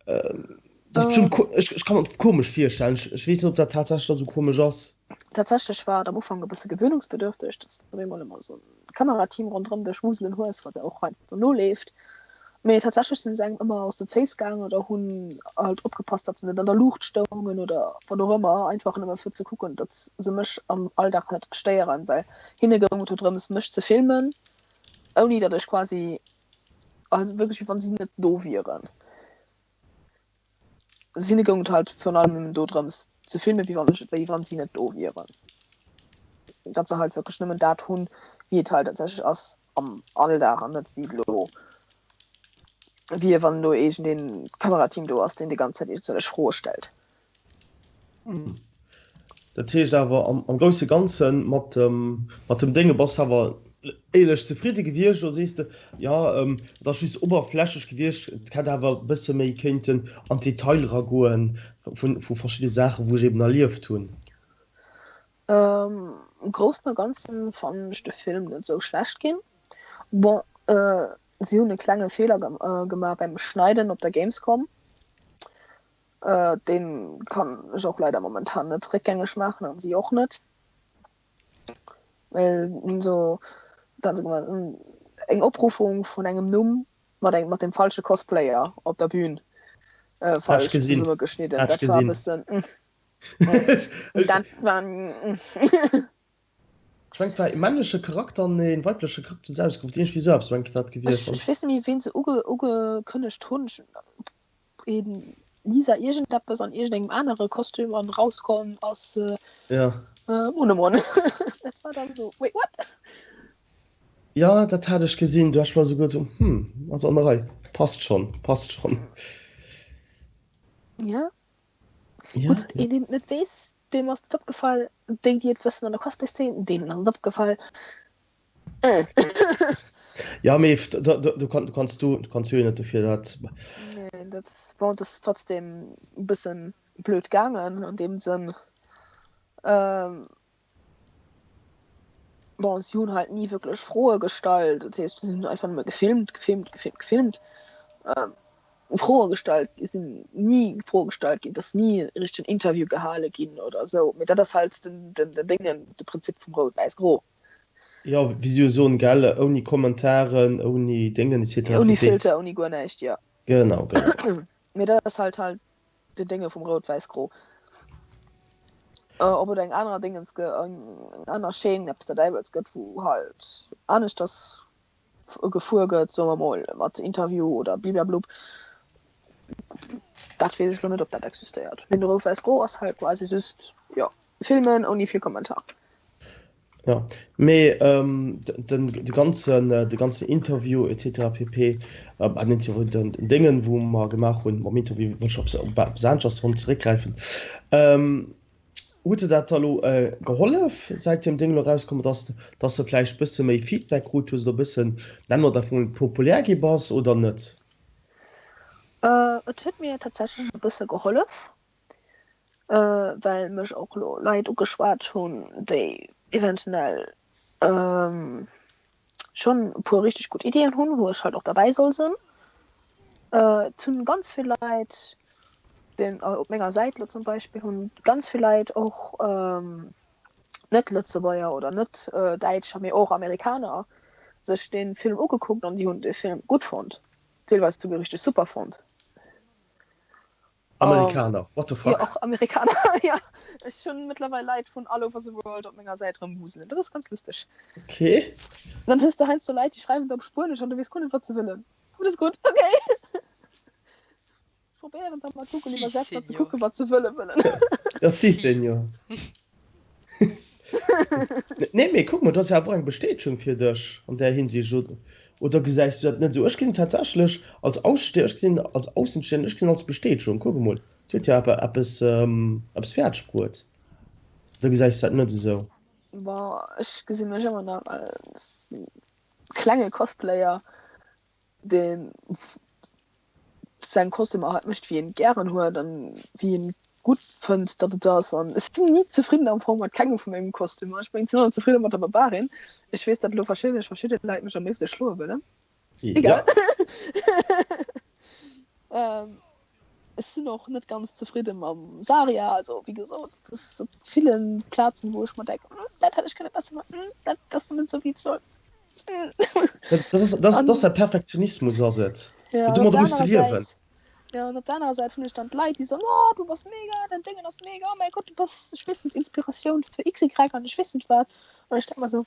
Dat ass bestimmt ko ech ech kann mer dat komesch virstellen. Ech ech weess net, ob dat tatsächlech da sou komesch ass. Tatsächlech war et am Ufank e bësse gewöhnungsbedürfteg, dass de op eemol ëmmer sou en Kamerateam ronderëm dech wuselen hues, wat der och heiansdo noleeft. Mee tatsächlech sinn se engem ëmmer aus dem Face gaangen oder hunn halt opgepasst, datt se net an der Luucht stoungen oder wat och ëmmer, einfach nëmme fir ze kucken, datt se mech am Alldag net stéieren, well hinne goung et jo drëms, mech ze filmen, ouni datt ech quasi, also wierklech wéi wann si net do wieren. Hinne goung et halt virun allem nëmmen dodrëms ze filmen, wéi wann ech, wéi wann si net do wieren. Datt se halt wierklech nëmmen dat hunn, wéi et halt tatsächlech ass am Alldag an net wéi et elo wier, wann elo iergendeen Kamerateam do ass, deen déi ganz Zäit iergendwellech Froe stellt. Dat heescht awer am grousse Ganze mat dem Dénge bass awer éierlech zefridde gewiescht oder sees de, jo et ass just oberflächlech gewiescht, et hätt awer e bësse méi kéinten an d'Detailer eragoe vu verschidde Saachen, wou ech eben erlieft hunn? Am Groussen a Ganzen fannen ech de Film net esou schlecht ginn. Bon, si hunn e klenge Feeler gemaach beim Schneiden op der Gamescom. Deen kann ech och leider momentan net réckgängeg maachen an si och net. Well so dann eng Opruffung vun engem Numm mat engem mat dem falsche Cosplayer op der Bühn äh, falsch zesummegeschnidden. Dat war e bëssen. Dat war. Ech mengen et war ee männleche Charakter an ee weibleche Charakter hu se ausgeruff. Iergendwéi esou eppes mengen ech war et gewiescht. Ech weess net méi ween se ugekënnegt hunn. Een Lisa iergendeppes an iergendengem anere Kostüm an rauskomm ass ja. Monemon. Dat war dann so wait what? Ja dat hat ech gesinn, du ech war souguer so hm ass an der Rei. Passt schon, passt schon. Ja. Ja, Gutt, ja. een deen et net weess, deem ass et opgefall, déi déi et wëssen an der Cosplay-Szene, deenen ass et opgefall. Ja mee du kanns du kanns jo net dofir dat. Nee dat bon dat ass trotzdem e bëssen blöd gaangen an deem Sënn. Bon si hunn halt ni wierklech Froe gestallt, dat heescht si hunn einfach nëmme gefilmt, gefilmt, gefilmt, gefilmt. Froe gestallt sinn ni Froe gestallt ginn, et ass ni e richtegen Interview gehale ginn oder esou. Mee dat ass halt den den Déngen, de Prinzip vum Rout-Wäiss-Gro. Jo, wéi si jo soen, gell, ouni Kommentaren, ouni Déngen etc. Ouni Filter, ouni guer näischt, jo. Genau, genau. Mee dat ass halt halt den Dénge vum Rout-Wäiss-Gro. Ob et eng aner Déngens gë, eng aner Chaîne, eppes der Däiwels gëtt, wou halt aneschters gefuer gëtt, soe mer mol mat Interview oder bliblablub, dat weess ech lo net, ob dat existéiert. Mee de Rout-Wäiss-Gro ass halt quasi just, jo, filmen ouni vill Kommentar. Jo, mee den de ganzen de ganzen Interview etc pp. Ah net jo den Déngen wou mer gemaach hunn mam Interview wëll ech op op eppes aneschters drop zeréckgräifen. Huet der dat da lo gehollef säit deem Déng lo erauskomm ass, dass de vläicht bësse méi Feedback krut hues oder bëssen, nennen mer dat mol, populär gi bass oder net? Et huet mir tatsächlech e bësse gehollef. Well mech och elo Leit ugeschwat hunn, déi eventuell schonn e puer richteg gutt Iddien hunn, wou ech halt och derbäi soll sinn. Et hunn ganz vill Leit, den op menger Säit elo zum Beispill, hunn ganz vill Leit och net Lëtzebuerger oder net Däitscher, mee och Amerikaner sech dee Film ugekuckt an déi hunn dee Film gutt fonnt, deelweis souguer richteg super fonnt. Amerikaner, what the fuck? Jo, och Amerikaner, ja. Ech hunn mëttlerweil Leit vun all over the world op menger Säit rëmwuselen. Dat ass ganz lusteg. Okay. Dann hues de heiansdo Leit, déi schreiwen der op Spuenesch an du weess guer net, wat se wëllen. Awer dat ass gutt, okay. Ech probéieren da mat Google Iwwersetzer ze kucken, wat se wëlle wëllen. Ja, si, señor. Nee, mee kuck mol, dat ass jo awer och eng Bestätegung fir dech an där Hinsicht, oder? Oder gesäis du dat net esou? Ech gesinn tatsächlech als Aussteh, ech gesinn als Aussenstehender, ech gesinn als Bestätegung. Kuck emol, et huet jo awer eppes, eppes fäerdeg bruet. Oder gesäis du dat net esou? Bon, ech gesi mech ëmmer nach als klenge Cosplayer, deen seng Kostümer halt mécht, wéi en gären huet an wéi en. gutt fënnt, datt et ass. An ech sinn ni zefridden am Fong mat kengem vu mengem Kostümer. Ech mengen, ech sinn ëmmer zefridde mat der Barbarin. Ech weess, datt elo warscheinlech verschidde Leit mech am léifste schloe wëllen. Egal. Ähm, ech sinn och net ganz zefridde mam Saria. Also, wéi gesot, et ass op ville Plazen, wou ech mer denken, Hm, dat hätt ech kënne besser maachen, hm, dat ass net esou, wéi et soll. Hm. Dat, dat ass, dat ass, dat ass däi Perfektionismus, ass et. Ja, an op Domadder der muss de anerer liewen. Säit, ja, an op der anerer Säit hunn ech dann d'Leit, déi soen, Oh, du bass mega, däin Déngen ass mega, oh mäi Gott, du bass, ech weess net, Inspiratioun fir XY an ech weess net wat. An ech denke mer esou,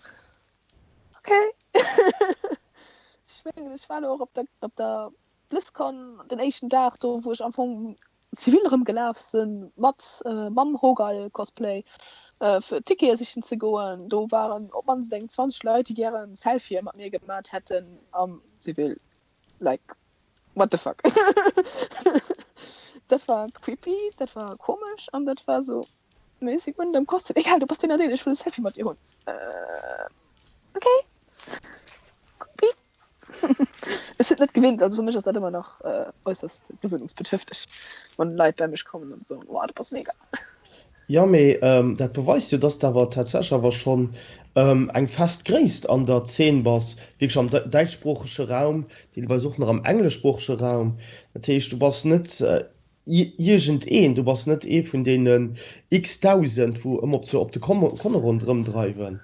Okay. Ech mengen, ech war elo och op der, op der BlizzCon den éischten Dag do, wou ech am Fong zivil erëm gelaf sinn, mat, mam Hogal-Cosplay, fir Tickete sichen ze goen. Do waren op d'mannst eng 20 Leit, déi gären Selfië mat mir gemat hätten am Zivil. Like, what the fuck? Dat war creepy, dat war komesch an dat war esou, Mee si hunn dem Kostüm, egal, du bass deen an deen, ech wëll e Selfie mat dir hunn. Okay. Creepy. Ech sinn et net gewinnt, also fir mech ass dat ëmmer nach äusserst gewöhnungsbedürftig, wann Leit bei mech kommen an soen, Wow, du bass mega. Jo, mee dat beweist jo, dass de awer tatsächlech awer schonn eng fest Gréisst an der Zeen bass, wierklech am däitschsproochege Raum, deelweis och nach am engleschsproochege Raum. Dat heescht, du bass net Iergend een, du bass net ee vun deenen x-Dausend, wou ëmmer op de Konne ronderëm dreiwen.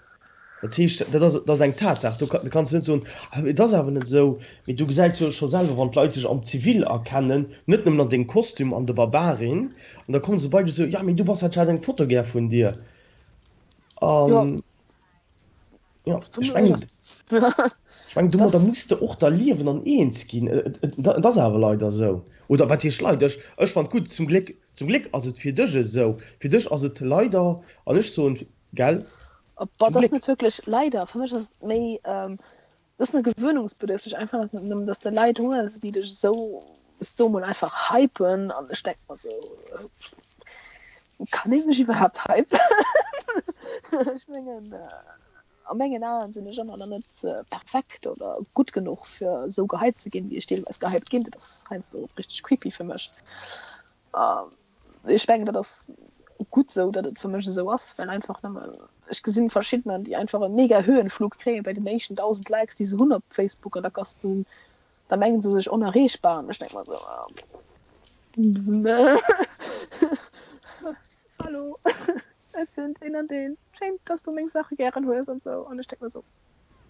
Dat heescht, dat ass, dat ass eng Tatsaach. Do kanns du net soen, ah, et ass awer net esou. Mee du gesäits jo scho selwer, wann d'Leit dech am Zivil erkennen, net nëmmen an dengem Kostüm an de Barbarin, an da komme se bei dech esou, ja, mee du bass dat, ech hätt eng Foto gär vun dir. An. Ja, ech mengen, ech mengen domadder muss de och da liewen an eens ginn. Et ass awer leider esou. Oder wat heescht leider? Ech, ech fannen et gutt, zum Gléck, zum Gléck ass et fir dech esou. Fir dech ass et leider, an ech soen, gell, Boah, zum dat ass Gléck. net wierklech leider. Fir mech ass et méi, dat ass net gewöhnungsbedürftig, einfach net nëmmen, dass de Leit hues, déi dech esou, ech soe mol einfach hypen. An ech denke mer esou, Kann ee mech iwwerhaapt hypen? Ech mengen, a mengen Aen sinn ech ëmmer nach net perfekt oder gutt genuch, fir esou gehypt ze ginn, wéi ech deelweis gehypt ginn. Dat ass heiansdo richteg creepy fir mech. Ech mengen, dat ass gutt esou, datt et fir mech esou ass, well einfach nëmmen, ech gesinn verschiddener, déi einfach e mega Höhenflug kréie bei den éischten 1.000 Likes, déi se hunn op Facebook, an da bass du Da mengen se sech onerreechbar an ech denk mer sou, Hallo, ech sinn deen an deen, schéin dass du meng Saache gären hues an sou an ech denk mer sou,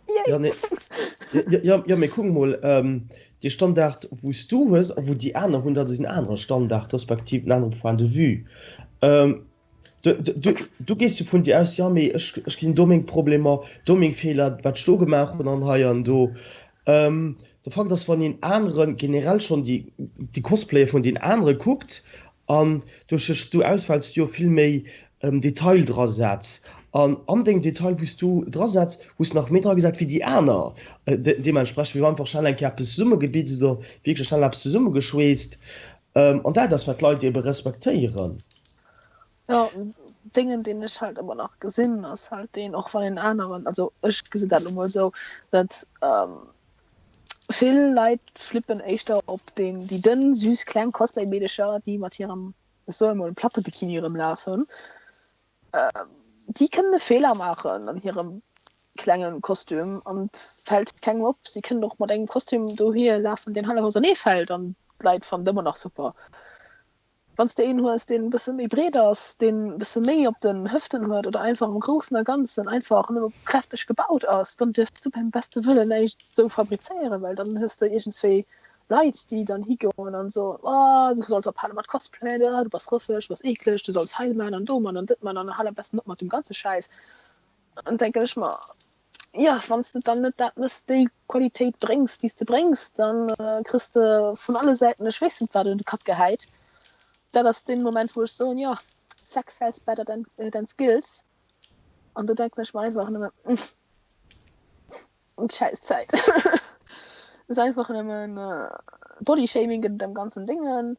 yay! Ja, nee, ja, ja, mee kuck mol, dee Standard wou s du hues a wou déi aner hunn, dat ass en anere Standard, respektiv en anere Point de vue. Du gees jo vun dir aus, jo mee ech gesinn do meng Problemer, do meng Feeler, wat ech do gemaach hunn an hei an do. De Fakt ass, wann een anere generell schonn déi Cosplaye vun den anere kuckt an duerch dech du aus, well s du jo vill méi Detail dra setz an an dengem Detail wou s du dra setz, hues nach méi dra gesat wéi déi aner deementsprechend, wéi einfach schnell eng Kéier eppes zesummegebitzt oder wierklech schnell eppes zesummegeschweesst. An dat ass wat d'Leit ebe respektéieren. Jo, Déngen deen ech halt ëmmer nach gesinn ass halt deen, och wann een aneren, also ech gesinn dat elo mol esou, datt vill Leit flippen éischter op deen, déi dënn süß kleng Cosplay-Meedecher, déi mat hirem, ech soe mol, platte Bikini erëmlafen, déi kënnen e Feeler maachen an hirem klengen Kostüm an et fält kengem op. Si kënnen och mat engem Kostüm dohier lafen, deen hallef ausernee fält an d'Leit fannen et ëmmer nach super. Wann s de een hues, deen e bësse méi breet ass, deen e bësse méi op den Hëften huet oder einfach am Groussen a Ganzen einfach nëmme kräfteg gebaut ass, dann dierfs du beim beste Wëllen näischt esou fabrizéieren, well dann hues de iergendswéi Leit, déi dann higoen an soen, Oh, du solls ophale mat Cosplayen, oh, du bass rëffeg, du bass eekleg, du solls hei man an do man an dët man an hal am besten op mat dem ganze Schäiss. Dann denken ech mer, Jo, wann s de dann net dat mëss, déi Qualitéit bréngs, déi s de bréngs, da kriss de vun alle Säiten ech weess net wat un de Kapp gehäit. Dat ass dee Moment, wou ech soen, jo, sex sells better than, than skills. An do denken ech mer einfach nëmmen, Umm, schäiss Zäit. Et ass einfach nëmmen Bodyshaming gëtt et am ganzen Déngen.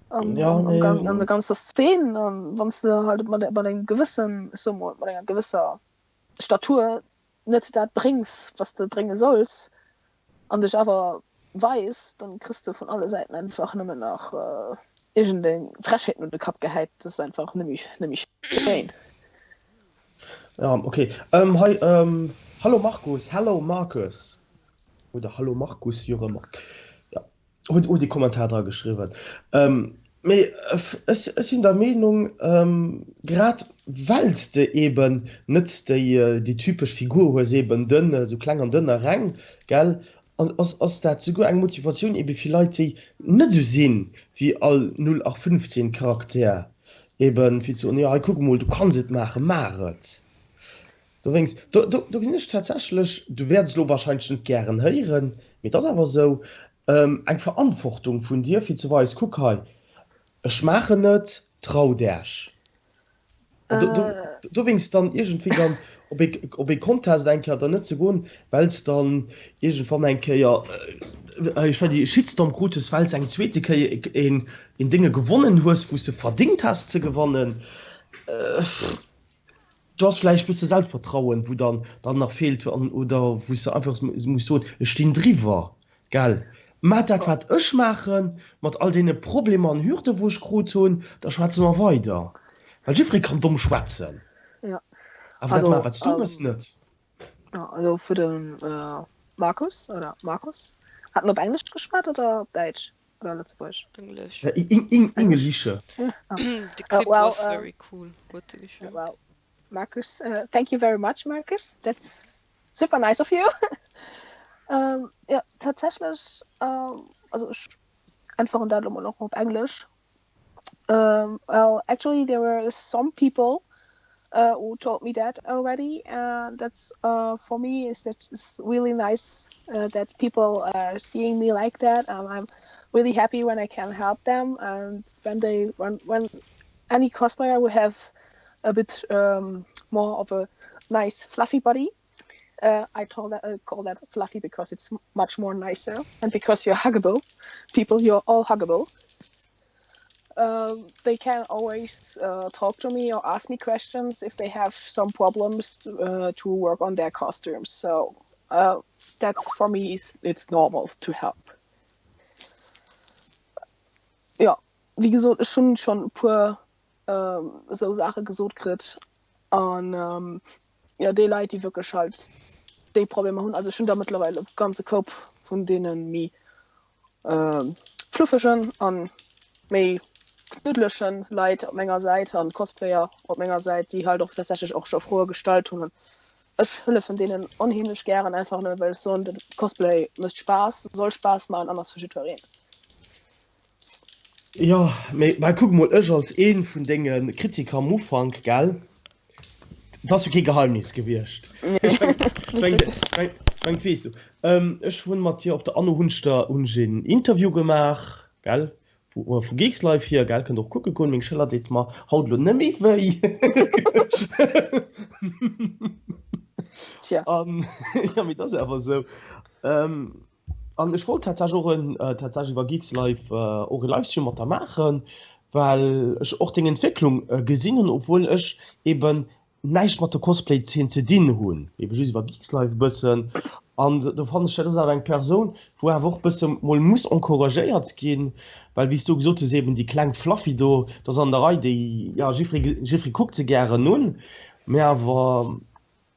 An, Ja, an, nee. an, an der ganzer Szene, an wann s de halt mat, mat engem gewëssen, ech soe mol, mat enger gewësser Statur net dat bréngs, wat s de brénge solls, an dech awer weis, dann kriss de vun alle Säiten einfach nëmmen nach. Iergendeng Frechheeten un de Kapp gehäit, dat ass einfach net méi, net méi schéin. Ja, okay. Ähm, hei, ähm, Hallo Markus, Hello Marcus. Oder Hallo Markus, wéi och ëmmer. Ja, huet, huet ee Kommentar dra geschriwwen. Ähm, mee ech, ech sinn der Meenung, ähm, grad well s de eben net déi, déi typesch Figur hues, eben dënn, esou kleng an dënn a reng, gell, An ass ass dat souguer eng Motivatioun ebe fir Leit déi net esou sinn wéi all 0815 Charakter, eben fir ze soen, jo hei kuck emol, du kanns et maachen, maach et. Dowéinst, do do do gesinn ech tatsächlech, du wäerts elo wahrscheinlech net gären héieren, mee et ass awer esou, eng Verantwortung vun dir fir ze weisen, kuck hei, ech maachen et, trau dech. An do, do, dowéinst dann iergendwéi dann op ee, op ee Contest eng Kéier dann net ze goen, well s dann iergendwann eng Kéier, ech war déi Shitstorm krut hues, well s eng zweete Kéier een, een Dénge gewonnen hues, wou s de verdingt has ze gewannen. Do ass vläicht bësse Selbstvertrauen, wou dann, dann nach feelt an, oder wou s de einfach muss soen, ech stinn driwwer. Gell? Maat dat wat ech maachen, mat all deene Problemer an Hürden wou ech krut hunn, da schwätze mer weider. Well jiddweree kann domm schwätzen. Ja. Awer dat maachen wat s du mëss net. Ja, also fir de Markus oder Markus, hat en op Englesch geschwat oder op Däitsch oder Lëtzebuergesch? Englesch. Englische. The clip was very cool, huet e geschriwwen. Well, Markus, thank you very much Markus, that's super nice of you. Ähm, ja, tatsächlech, ähm, also ech äntweren dat elo mol och op Englesch. Ähm, well actually there were some people uh, who told me that already and that's uh, for me is that is really nice uh, that people are seeing me like that. Um, I'm really happy when I can help them and when they when when any cosplayer who have a bit um, more of a nice fluffy body. Uh, I call that, uh, call that fluffy because it's much more nicer and because you're huggable. People, you're all huggable. Um, they can always uh, talk to me or ask me questions if they have some problems uh, to work on their costumes. So uh, that's for me, it's, it's normal to help. Ja, wéi gesot, ech hunn schonn e puer esou Saache gesot kritt an jo déi Leit, déi wierklech halt déi Problemer hunn, also ech hunn der mëttlerweil e ganze Koup vun deene méi fluffegen a méi knuddeleche Leit op menger Säit an Cosplayer op menger Säit, déi halt och tatsächlech och scho Froe gestallt hunn an ech hëllefen deenen onheemlech gären, einfach nëmme well ech soen, de Cosplay mécht Spaass, soll Spaass maachen an ass fir jiddwereen. Jo, mee well kuck emol, ech als een vun denge Kritiker am Ufank, gell, dat ass jo kee Geheimnis gewiescht. Ech meng, ech meng, dat weess du. Ech hunn mat dir op der Anno hunn ech der, hunn ech een Interview gemaach, gell, vu vu Geekslife hier, gell, kënnt och kucke goen, meng Schëller deet mer haut elo net méi wéi. Tja. An, jo, mee dat ass awer esou. An ech wollt tatsächlech och en, tatsächlech iwwer Geekslife och e Livestream mat der maachen, well ech och deng Entwécklung gesinn hunn, obwuel ech eben näischt mat der Cosplay-Zeen ze dinn hunn, ebe just iwwer Geekslife e bëssen. An do fannen ech, dat ass awer eng Persoun, wou awer och e bësse mol muss encouragéiert ginn, well wéi s du gesot hues, eben déi kleng Fluffy do, dat ass an der Rei, déi, jo, jiffree, jiffree kuckt se gären un, mä awer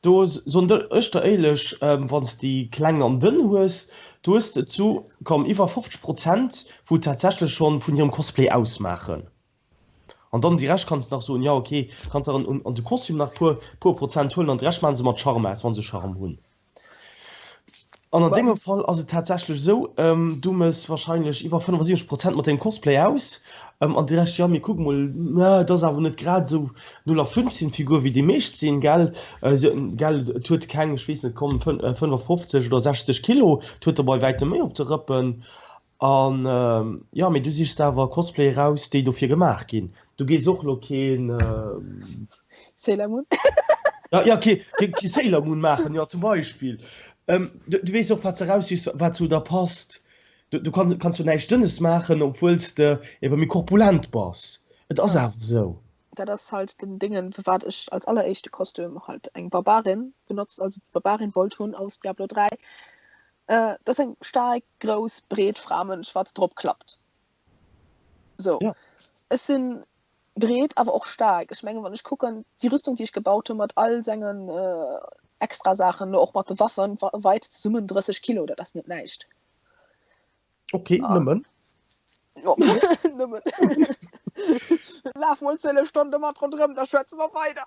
Do soen ech der éierlech, wann s déi kleng an dënn hues, do hues de zu, komm, iwwer 50 Prozent, wou tatsächlech schonn vun hirem Cosplay ausmaachen. An dann déi Rescht kanns de nach soen, jo ok, kanns nach an de Kostüm nach puer, puer Prozent huelen an de Rescht maachen se mat Charme aus, wa se Charme hunn. An an dengem Fall ass et tatsächlech esou, du mëss wahrscheinlech iwwer 75 Prozent mat dengem Cosplay aus, an de Rescht, jo mee kuck mol, et ass awer net grad esou 0815 Figur wéi déi meescht sinn, gell, gell, et huet keng, ech weess net, komm 55 oder 60 Kilo, et huet der bei wäitem méi op de Rëppen. An jo, mee du sichs awer Cosplay eraus, déi dofir gemaach ginn. Du gees och lo keen. Sailor Moon? Ja, ja, kee, kee Sailor Moon maachen, jo, zum Beispill. Du, du weess och, wat s de eraussichs, wat zu der passt. Du, du kanns, kanns jo näischt Dënnes maachen, obwuel s de ebe méi korpulent bass. Et ass awer esou. Dat ass halt den Dingen, firwat ech als alleréischte Kostüm halt eng Barbarin benotzt, also d'Barbarin wollt hunn aus Diablo 3. Dat ass eng staark, grouss, breet Fra, Mënsch, wat drop klappt. Sou. Ja. Ech sinn breet, awer och staark. Ech mengen, wann ech kucken, déi Rüstung, déi ech gebaut hunn, mat all sengen Extrasaachen, och mat de Waffen, weit zesummen 30 Kilo, dat ass net näischt. Okay, ah. nëmmen. Jo, nëmmen. Laf mol 12 Stonne mat ronderëm, da schwätze mer weider.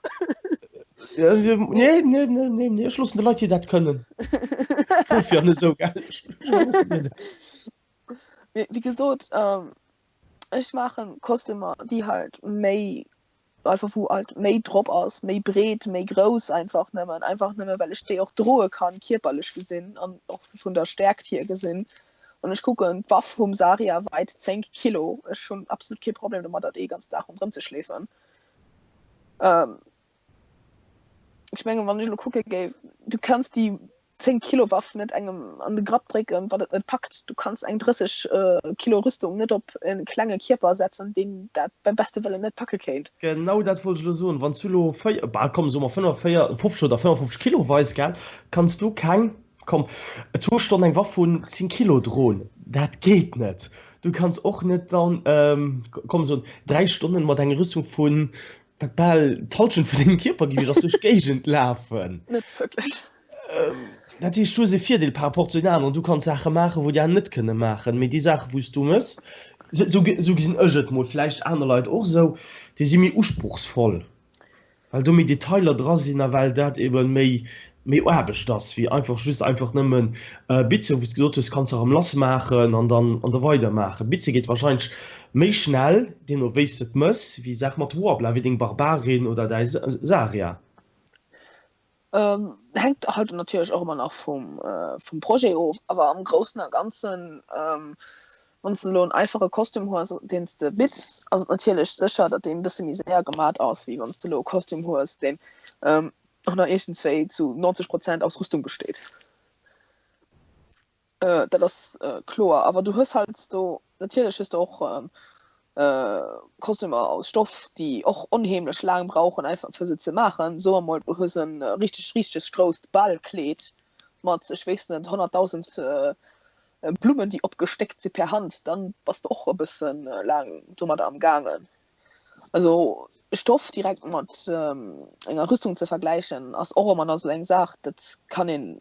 Ja, nee, nee, nee, nee, nee, ech loossen de Leit, déi dat kënnen. Profi an esou, gell? Ech loosse mir dat. Mee wéi gesot, ech maachen Kostümer, déi halt méi einfach wou halt méi drop ass, méi breet, méi grouss einfach nëmmen, einfach nëmmen well ech déi och droe kann, kierperlech gesinn an och vun der Stäerkt hier gesinn. Wann ech kucken, d'Waff vum Saria weit 10 Kilo, ech hunn absolut kee Problem domadder déi ganz Dag ronderëm ze schleefen. Ech mengen, wann ech elo kucke géif, du kanns déi 10 Kilo Waff net engem an de Grapp drécken, wat et net packt. Du kanns eng 30 Kilo Rüstung net op e klenge Kierper setzen, deen dat beim beste Wëllen net packe kéint. Genau dat wollt ech elo soen. Wann s du elo 4, bah komm, soe mer 45 oder 55 Kilo weis, gell, kanns du keng, komm, zwou Stonnen eng Waff vun 10 Kilo droen. Dat geet net. Du kanns och net dann, komm, soen 3 Stonnen mat enger Rüstung vun Wat bal d'Halschent vun dengem Kierpergewicht ass, duerch d'Géigend lafen. Net wierklech. Dat heescht, du hues e Virdeel par rapport zu den aneren. Du kanns Saache maachen, wou déi aner net kënne maachen. Mee déi Saache wou s du méchs, esou gesinn ech et mol, vläicht aner Leit och esou, déi si méi usprochsvoll, well do méi Detailer dra sinn a well dat ebe méi méi Aarbecht ass, wéi einfach just einfach nëmmen Bitze, wou s de gesot hues, kanns de erëm lass maachen an dann an da weidermaachen. Bitze geet wahrscheinlech méi schnell, deemno wéi s de et mëss, wéi Saach mat Worbla, wéi deng Barbarin oder däi Saria. Hänkt halt natierlech och ëmmer nach vum vum Projet of, awer am Groussen a Ganzen, wann s de elo en einfache Kostüm hues, deen s de bitz, ass et natierlech sécher, datt deen e bësse méi séier gemat ass, wéi wann s de elo e Kostüm hues, deen och nach iergendzwéi zu 90 Prozent aus Rüstung besteet. Dat ass kloer. Awer du hues heiansdo, natierlech hues de och Kostümer aus Stoff, déi och onheemlech laang brauchen einfach fir se ze maachen. Soe mer mol, du hues e richteg, richteg grousst Balkleed mat, ech weess net, 100.000 Blummen, déi opgestéckt si per Hand, dann bass de och e bësse laang domadder am gaangen. Also Stoff direkt mat enger Rüstung ze vergläichen ass och ëmmer nach esou eng Saach, dat kann een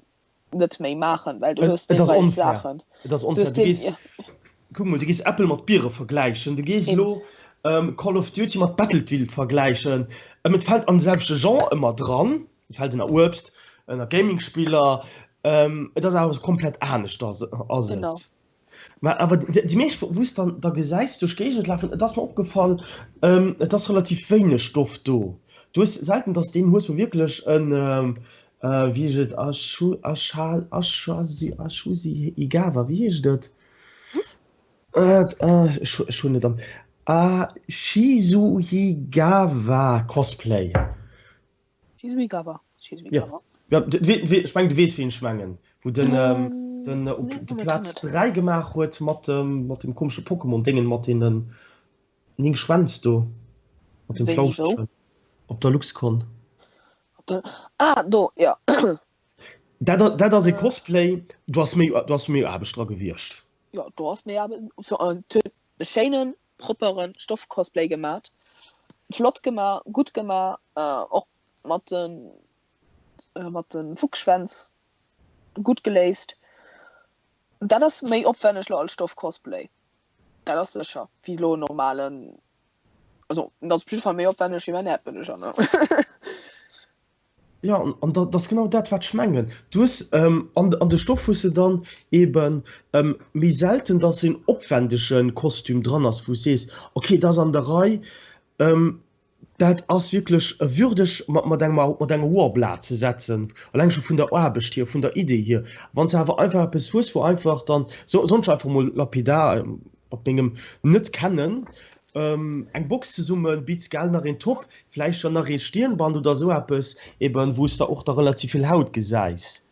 net méi maachen, well du hues deelweis Saachen. Et ass onfair. Du gees, kuck mol, du gees Äppel mat Biere vergläichen, du gees elo Call of Duty mat Battlefield vergläichen. Et fält an de selwechte Genre ëmmer dran, et fält ënner Uebst, ënner Gaming-Spiller, et ass awer komplett anescht ass et. Mä awer déi meescht, wou s dann da gesäis duerch d'Géigend lafen, et ass mer opgefall, et ass relativ wéineg Stoff do. Du hues selten, dass deen hues, wou wierklech en, wéi heescht et, Ashu, Asha, Ashasi, Ashusi Igawa, wéi heescht et? Was? Ech, ech hunn et am, Ashizuhigawa Cosplay. Shizuigawa. Shizuigawa. Ja, ech meng du weess wien ech mengen, wou den den op de Plaz 3 gemaach huet mat dem mat dem komesche Pokémon Déngen mat deenen 9 Schwänz do mat dem Flauschegen op der Luxcon. Ah do ja. Dat dat ass e Cosplay, do ass méi do ass méi Aarbecht dra gewiescht. Jo do ass méi Aarbecht fir en schéinen propperen Stoff-Cosplay gemat. Flott gema, gutt gema, och mat den mat den Fuchsschwänz gutt geléist. Dat ass méi opwänneg lo als Stoff-Cosplay, dat ass sécher, wéi lo en normalen, also dat ass op jidde Fall méi opwänneg wéi mäin Äerdbëlleger, ne. Jo, an dat ass genau dat, wat ech mengen. Du hues an an de Stoff hues de dann eeben méi selten, dass en opwändege Kostüm dran ass, wou s sees, okay, dat ass an der Rei, dat ass wierklech würdeg mat mat engem mat enger Worbla ze setzen, eleng scho vun der Aarbecht hier, vun der Idee hier. Wann s de awer einfach eppes hues, wou einfach dann, so soen ech einfach emol lapidar, mat mengem net kennen eng Box zesummen bitz gell, nach een Top, vläicht dann nach ee Stirnband oder esou eppes eben wou s de och da relativ vill Haut gesäis.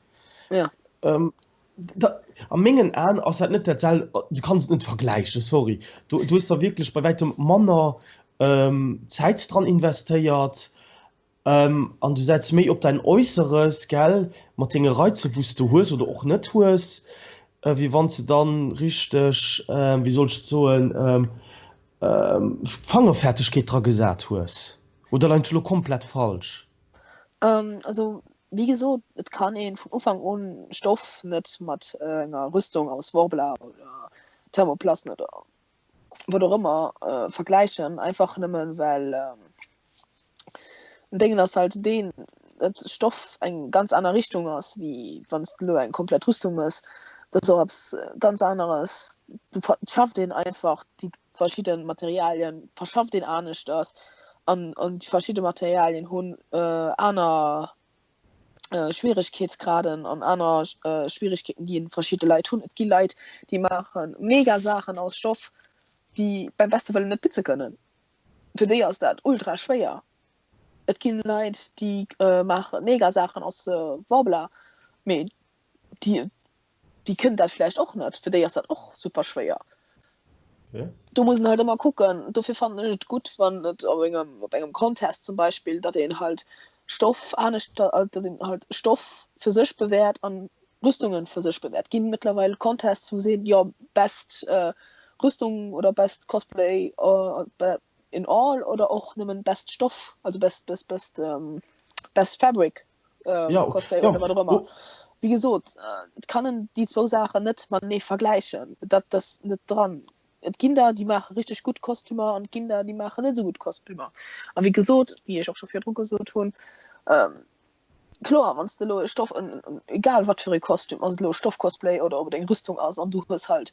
Ja. Da, a mengen Aen ass dat net dat sel, du kanns et net vergläichen, sorry. Du, du hues da wierklech bei wäitem manner Zäit dran investéiert. An du setz méi op däin Äusseres, gell, mat denge Reize wou s de hues oder och net hues, wéi wann s de dann richteg, wéi soll ech et soen, Fangerfertigkeet dra gesat hues. Oder leien ech elo komplett falsch? Also wéi gesot, et kann ee vun Ufank un Stoff net mat enger Rüstung aus Worbla oder Thermoplasten oder wat och ëmmer vergläichen, einfach nëmmen well den Déngen ass halt deen, datt Stoff eng ganz aner Richtung ass wéi wann s de elo eng komplett Rüstung mëss. Dat ass och eppes ganz aneres. Do schafft een einfach déi verschidde Materialien verschafft een aneschters an an déi verschidde Materialien hunn aner Schwieregkeetsgraden an aner Schwieregkeeten, déi verschidde Leit hunn. Et gi Leit, déi maache mega Saachen aus Stoff, déi beim beste Wëllen net bitze kënnen. Fir déi ass dat ultra schwéier. Et ginn Leit, déi maache mega Saachen aus Worbla, mee déi déi kënnen dat vläicht och net, fir déi ass dat och super schwéier. Okay. Do muss een halt ëmmer kucken, dofir fannen ech et gutt, wann et op engem, op engem Contest zum Beispill, datt een halt Stoff anescht, datt een halt Stoff fir sech bewäert an Rüstungen fir sech bewäert. Ginn mëttlerweil Contests, wou seet, jo best Rüstung oder best Cosplay in all oder och nëmmen best Stoff, also best, best, best, best Fabric. Ja, Cosplay oder wat och ëmmer. Wéi gesot, et kann en déi zwou Saachen net matenee vergläichen. Dat ass net dran. Et ginn der, déi maache richteg gutt Kostümer an et ginn der, déi maachen net esou gutt Kostümer. A wéi gesot, wéi ech och scho virdru gesot hunn, kloer, wann s de elo e Stoff, egal wat fir e Kostüm, ass et elo e Stoffcosplay oder ob et eng Rüstung ass an du hues halt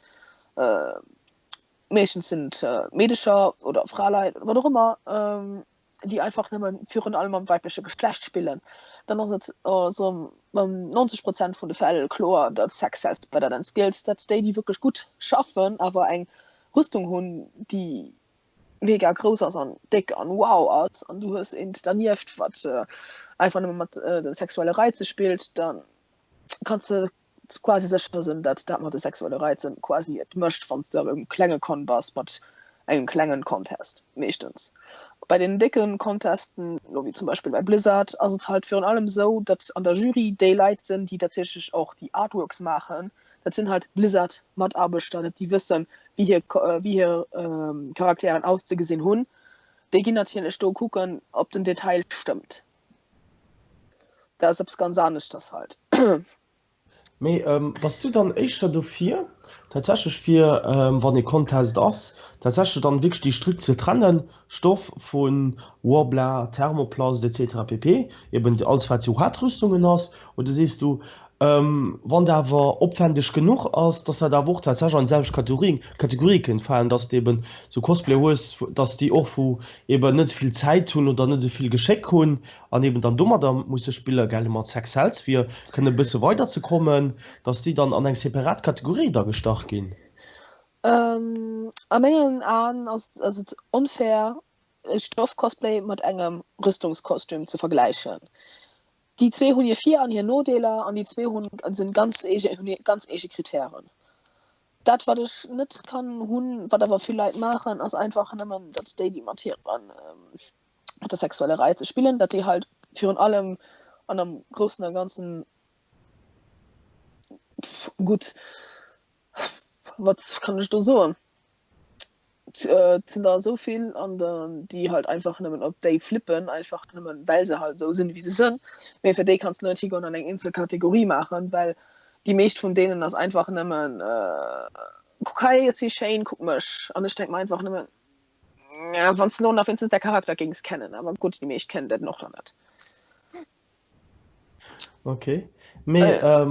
meeschtens sinn et Meedecher oder Fraleit oder wat och ëmmer, déi einfach nëmmen virun allem mam weibleche Geschlecht spillen, dann ass et also an 90 Prozent vun de Fäll kloer, datt Sex sells better than skills, datt déi, déi wierklech gutt schaffen, awer eng Rüstung hunn, déi mega grouss ass an déck an wow ass, an du hues eent dernieft, wat einfach nëmme mat de sexuelle Reize spillt, da kanns de quasi sécher sinn, datt dat mat de sexuelle Reizen quasi et mécht, wann s de op engem klenge Con bass mat engem klengen Contest meeschtens. Bei den décke Contesten, elo wéi zum Beispill bei Blizzard, ass et halt virun allem esou, datt an der Jury déi Leit sinn, déi tatsächlech och déi Artworks maachen. Dat sinn halt Blizzard-Mataarbechter, dat déi wëssen, wéi hir wéi hir Charakteren auszegesinn hunn. Déi ginn natierlech do kucken, ob den Detail stëmmt. Dat ass eppes ganz aneschters halt. Mee bass du dann éischter dofir, tatsächlech fir, wann ee Contest ass, tatsächlech dann wierklech déi strikt ze trennen, Stoff vu Worbla, Thermoplast etc pp, eben alles wat sou Haartrüstungen ass, oder sees du, wann dat awer opwändeg genuch ass, dass dat awer och tatsächlech an déi selwecht Kategorie Kategorie kënnt falen, dass de eben sou Cosplayer hues, dass déi och wou eben net esou vill Zäit hunn oder net esou vill Geschéck hunn, an eben dann domadder musse spille gell mat Sex sells fir kënne bësse weider ze kommen, dass déi dann an eng separat Kategorie da gestach ginn? A mengen Aen ass et onfair e Stoff-Cosplay mat engem Rüstungskostüm ze vergläichen. Déi zwee hunn hir Vir an hir Nodeeler an déi zwee hunn sinn ganz eege hunn hir ganz eege Kritären. Dat wat ech net kann hunn, wat awer vill Leit maachen, ass einfach nëmmen, datt déi déi mat hiren mat de sexuelle Reize spillen, datt déi halt virun allem an am Groussen a Ganzen gutt, wat kann ech do soen, et sinn der esou vill an déi halt einfach nëmmen op déi flippen, einfach nëmmen well se halt esou sinn, wéi se sinn. Mee fir déi kanns de net higoen an eng eenzel Kategorie maachen, well déi meescht vun deenen ass einfach nëmmen, kuck hei, ech si schéin, kuck mech. An ech denk mer einfach nëmmen, Ja, wann du lo nach wéinstens der Charakter géings kennen, awer gutt, déi meescht kennen dat och nach net. Okay. Mee äh.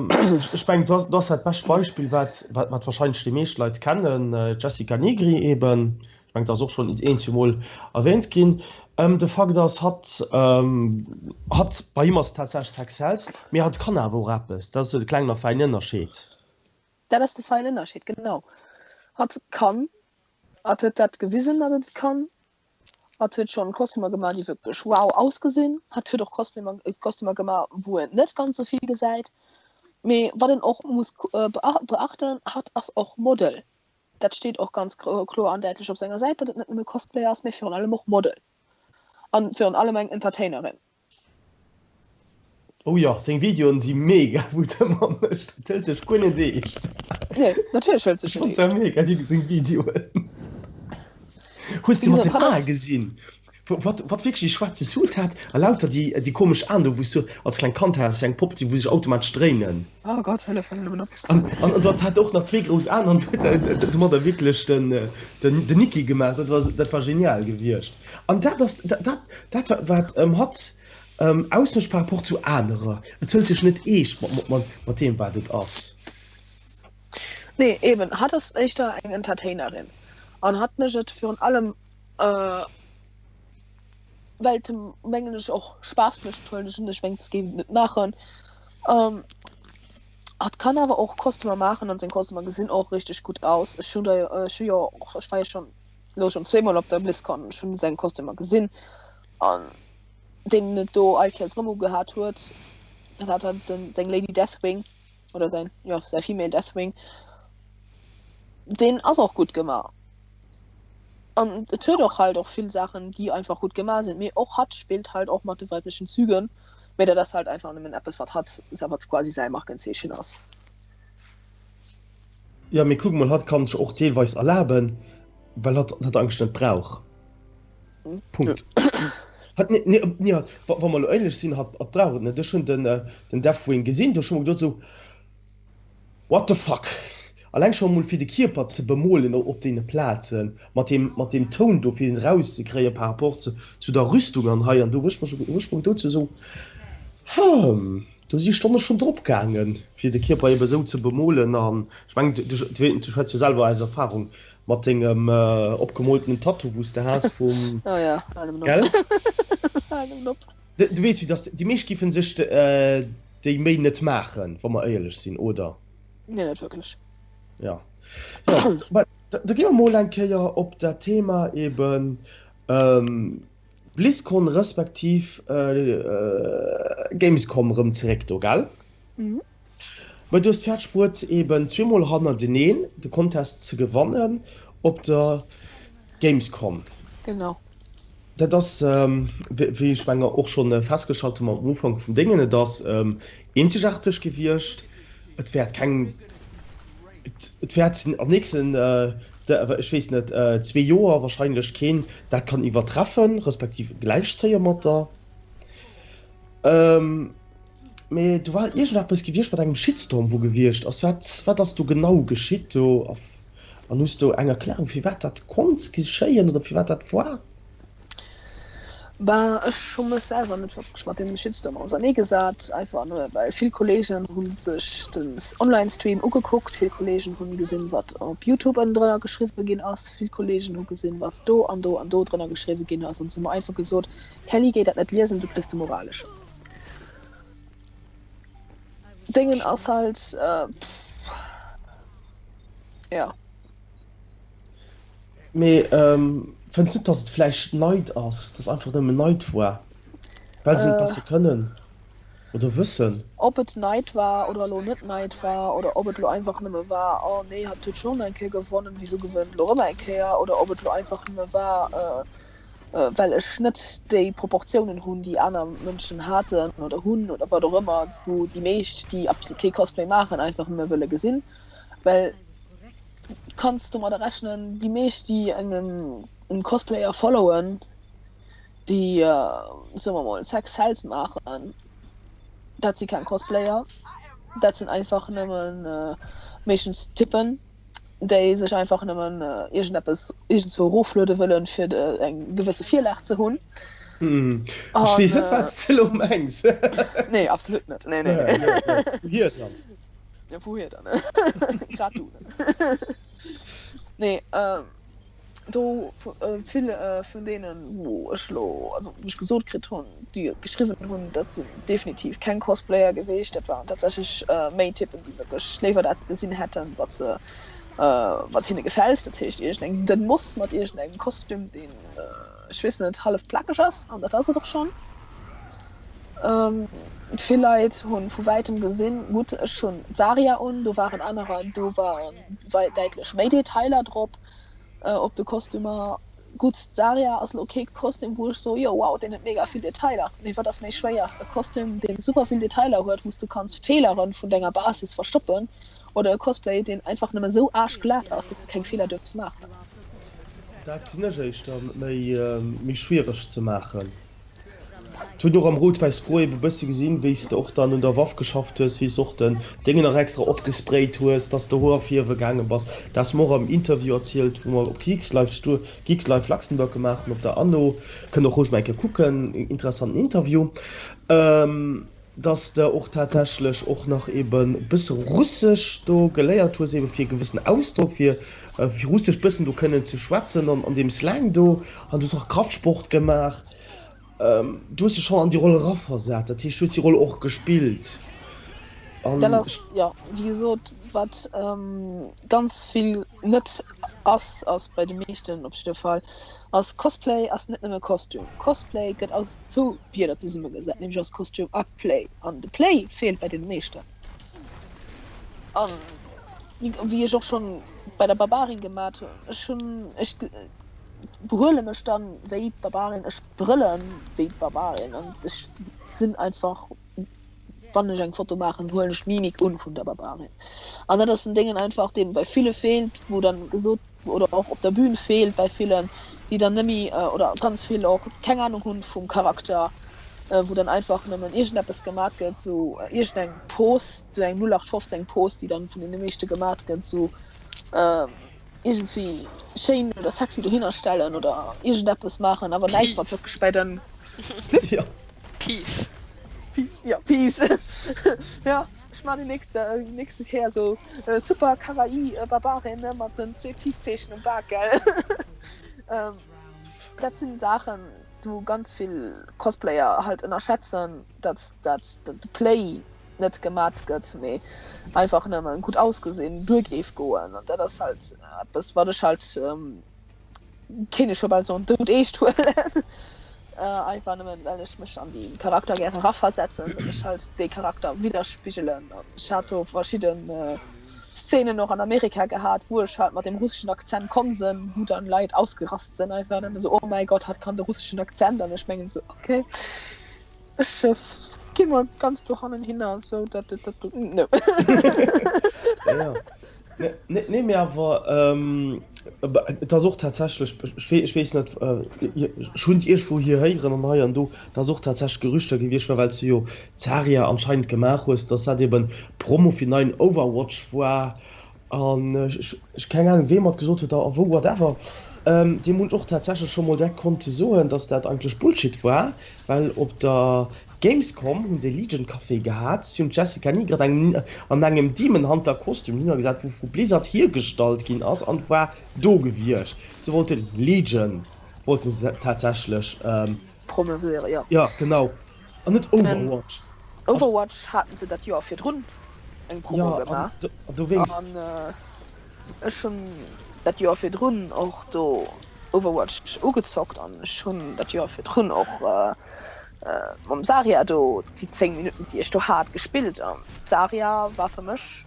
ech mengen, du hast, du hast dat bescht Beispill, wat, wat, wat wahrscheinlech déi meescht Leit kennen, äh, Jessica Nigri eben. Ech mengen, dat ass och schonn een, zweemol erwähnt ginn. Ähm, de Fakt ass, hatt, ähm, hatt, bei him ass et tatsächlech Sex sells, mee hatt kann awer och eppes. Dat ass e klengen a feinen Ënnerscheed. Dat ass de feinen Ënnerscheed, genau. Hatt kann Hatt huet dat gewisen, datt et et kann. Hatt huet schonn Kostümer gemaach, déi wierklech wow ausgesinn. Hatt huet och Kostümer gemaach, wou een net ganz esou vill gesäit. Mee wat een och muss beachten, hatt ass och Model. Dat steet och ganz kloer an däitlech op senger Säit, datt et net nëmme Cosplay ass, mee virun allem och Model. An virun allem eng Entertainerin. Oh jo, seng Videoen si mega wou de Mann mécht, dat hëlt sech guer net eescht. Nee, natierlech hëlt sech net eescht. Mega déi seng Videoen. Hues de mat den Ae gesinn, wat wat wierklech dee schwaarze Suit hat a lauter déi déi komesch Aen do, wou s du als kleng Kand has, wéi eng Popp, déi wou sech automatesch dréinen. Oh Gott, hëllef, hëllef nëmmen op. An an dat hat och nach zwee grouss Aen an huet domadder wierklech den den den Niki gemaach. Dat war dat war genial gewiescht. An dat ass dat dat dat wat hatt ausmécht par rapport zu anerer. Et hëlt sech net eescht mat mat mat deem wat et ass. Nee, eben, hatt ass éischter eng Entertainerin an hatt mécht et virun allem well et em mengen ech och Spaass mécht, huelen ech un, ech mengen soss géif et net maachen. Hatt kann awer och Kostümer maachen an seng Kostümer gesinn och richteg gutt aus. Ech hunn der jo, ech hu jo och, ech war jo schonn elo schonn zweemol op der BlizzCon, ech hunn seng Kostümer gesinn an deen et do all Kéiers erëm ugehat huet, dat hat halt den seng Lady Deathwing. oder säin, jo, säi Female Deathwing, deen ass och gutt gemaach. An et huet och halt och vill Saachen, déi einfach gutt gemaach sinn. Mee och hatt spillt halt och mat de weiblechen Zügen. Mee dat ass halt einfach nëmmen eppes, wat hatt, wat quasi säi Markenzeechen ass. Jo, mee kuck mol, hatt kann sech och deelweis erlaben, well hatt dat eigentlech net brauch. Punkt. Hat, nee, nee, nee, wa, wa mer elo éierlech sinn, hat, hat brauch et net. Ech hunn den, den Deathwing gesinn, do hu ech mer geduet esou, What the fuck? Alleng scho emol fir de Kierper ze bemolen op deene Plazen, mat deem, mat deem Toun do, fir en erauszekréie par rapport zu, zu der Rüstung an hei an do, hu ech mer scho, hu ech mer geduet esou, Hm, do si Stonne schonn drop gaangen, fir de Kierper ebe esou ze bemolen. An ech mengen, du, du, du schwätz jo selwer aus Erfahrung, Mat dengem opgemooltenen Tattoo wous de has vum. Oh ja, hal nëmmen op. Gell? Hal nëmmen op. Du weess wéi dass déi meescht giffen sech déi Méi net maachen, wa mer éierlech sinn, oder? Nee, net wierklech. Ja. Jo, mä da gi mer mol eng Kéier op dat Thema eben BlizzCon respektiv Gamescom erëm zeréck do, gell? Mhm. Mä du hues fäerdeg bruet eben zweemol hannerteneen de Contest ze gewannen op der Gamescom. Genau. Dat ass, wéi ech menge och schonn festgestallt hunn am Ufank vum Déngen, et ass eenzegaarteg gewiescht. Et wäert keng, et wäert am nächsten, ech weess net, zwee Joer wahrscheinlech keen dat kann iwwertreffen, respektiv gläichzéie mat der. Mee do war iergendeppes gewiescht mat engem Shitstorm wou gewiescht ass. Wat wat ass do genau geschitt do? An hues du eng Erklärung firwat dat konnt geschéien oder firwat dat war? Ben ech hu mech selwer net wierklech mat deem Shitstorm auserneegesat, einfach nëmme well vill Kolleegen hu sech den Online-Stream ugekuckt, vill Kolleegen hunn gesinn wat op Youtube ënnendrënner geschriwwe ginn ass, vill Kolleegen hu gesinn wat do an do an do drënner geschriwwe ginn ass an se hu mer einfach gesot, Kelly géi dat net liesen, du kriss de moraleschen. Déngen ass halt pff ja. Mee fënns net dass et vläicht Neid ass, dass einfach nëmmen Neid war, well se net besser kënnen oder wëssen? Ob et Neid war oder elo net Neid war oder ob et elo einfach nëmme war, oh nee hatt huet schonn eng Kéier gewonnen, wisou gewënnt elo erëm eng Kéier oder ob et elo einfach nëmme war, well ech net déi Proportiounen hunn, déi aner Mënschen haten oder hunn oder wat och ëmmer, wou déi meescht, déi absolut kee Cosplay maachen, einfach nëmme wëlle gesinn. Well kanns domadder rechnen, déi meescht, déi engem en Cosplayer followen, déi, soe mer mol, Sex sells maachen, dat si keng Cosplayer, dat sinn einfach nëmmen meeschtens Typen. déi sech einfach nëmmen iergendeppes iergendzwou erofluede wëllen, fir eng gewësse Virlag ze hunn. Ech weess net, wat s de elo mengs. Nee, absolut net. Nee, nee, nee. Wouhier dann? Ja, wouhier dann? Grad du. Nee, do vill vun deenen, wou ech elo, also wou ech gesot kritt hunn, déi geschriwwen hunn, dat sinn definitiv keng Cosplayer geweecht, dat waren tatsächlech méi Typen, déi wierklech léiwer dat gesinn hätten, wat se, wat hinne gefält, dat heescht iergendeng dënn Moss mat iergendengem Kostüm, deen, ech weess net, hallef plakeg ass, an dat ass et och schonn. Vill Leit hu vu wäitem gesinn, gutt, ech hunn d'Saria un, do waren anerer, do waren däitlech méi Detailer drop op de Kostümer. Gutt, d'Saria ass elo kee Kostüm wou ech soe jo wow deen huet mega vill Detailer, mee wat ass méi schwéier, e Kostüm deen super vill Detailer huet wou s du kanns Feeleren vun denger Basis verstoppen oder e Cosplay deen einfach nëmme sou aarschglat ass dass de keng Feeler duerfs maachen? Dat gesinn ech éischter méi schwiereg ze maachen. Et hunn och am Rot-Wäiss-Gro ebe bësse gesinn, wéi s de och dann un der Waff geschafft hues, wéi s och den Déngen nach extra opgesprayt hues, dass de Hoer fierwe gaange bass. Dat has mer och am Interview erzielt, wou mer op Geekslife Geekslife Luxembourg gemaach hunn op der Anno. Kënnt och roueg mol eng Kéier kucken, interessanten Interview. Dass de och tatsächlech och nach eben e bësse Russesch do geléiert hues, eben fir e gewëssen Ausdrock, fir fir Russesch bëssen do kënnen ze schwätzen an an deem Slang do. An du hues och Kraftsport gemaach. Du hues dech schonn an déi Roll eraversat, dat heescht, du hues déi Roll och gespillt. An Dat ass, jo, wéi gesot, wat ganz vill net ass, ass bei de meeschten op jidde Fall, ass Cosplay ass net nëmme Kostüm. Cosplay gëtt aus zwou Wierder zesummegesat, nämlech aus Kostüm a Play. An de Play feelt bei deene meeschten. An wéi ech och schonn bei der Barbarin gemat hunn, ech hunn, ech behuele mech dann wéi d'Barbarin, ech brëllen wéi d'Barbarin an ech sinn einfach, wann ech eng Foto maachen, huelen ech d'Mimik un vun der Barbarin. An dat ass en Déngen einfach, deen bei ville feelt, wou dann gesot oder och op der Bühn feelt bei villen, déi dann nëmme oder ganz vill och keng Ahnung hunn vum Charakter, wou dann einfach nëmmen iergendeppes gemat gëtt, sou iergendeng Pose, sou eng 0815 Pose, déi dann vun deene meeschte gemat gëtt, sou iergendswéi schéin oder sexy dohinner stellen oder iergendeppes maachen, awer näischt wat Peace. wierklech bei den. Peace. Peace, jo, Peace. Jo. Ech man déi nächst, nächste Kéier sou super Kawaii Barbarin mat den zwee Peace-Zeechen um Bak, gell? Dat sinn Saachen, wou ganz vill Cosplayer halt ënnerschätzen, datt dat de Play net gemat gëtt, mee einfach nëmmen gutt ausgesinn duer géif goen. An dat ass halt eppes, wat ech halt Kéint ech scho bal soen, doud eescht huelen. Einfach nëmmen, well ech mech an dee Charakter gäre raversetzen, well ech halt dee Charakter widderspigelen. An ech hat do verschidden Szenen och an Amerika gehat, wou ech halt mat deem russeschen Akzent komm sinn, wou dann Leit ausgerast sinn, einfach nëmme sou, oh mäi Gott, hatt kann de russeschen Akzent. An ech mengen sou, okay, ech gi mol ganz dohannen hinner, sou dat, dat, dat, no. Ja, ja. Nee, mee awer et ass och tatsächlech, ech weess net, ech hunn et iergendwou hier héieren an hei an do, dass och tatsächlech Gerüchter gewiescht war, well s du jo Zarya anscheinend gemaach hues, dass dat eben d'Promo fir neien Overwatch war an ech keng Ahnung wee mer et gesot huet a wou, whatever. Deem hunn ech och tatsächlech scho mol direkt konnte soen, dass dat eigentlech Bullshit war, well op der Gamescom hunn se Legion Café gehat, si hunn d'Jessica Nigri an engem Demon Hunter Kostüm hinnergesat, wou vu Blizzard hiergestallt ginn ass an war do gewiescht. Se wollten Legion wollten se tatsächlech Promouvéieren, jo. Jo genau, an net Overwatch. Overwatch haten se dat Joer virdrun eng Promo gemaach. Jo, an dowéinst. An ech hunn dat Joer virdrun och do Overwatch ugezockt an ech hunn dat Joer virdrun och mam Zarya do déi 10 Minutten déi ech do hat gespillt an d'Zarya war fir mech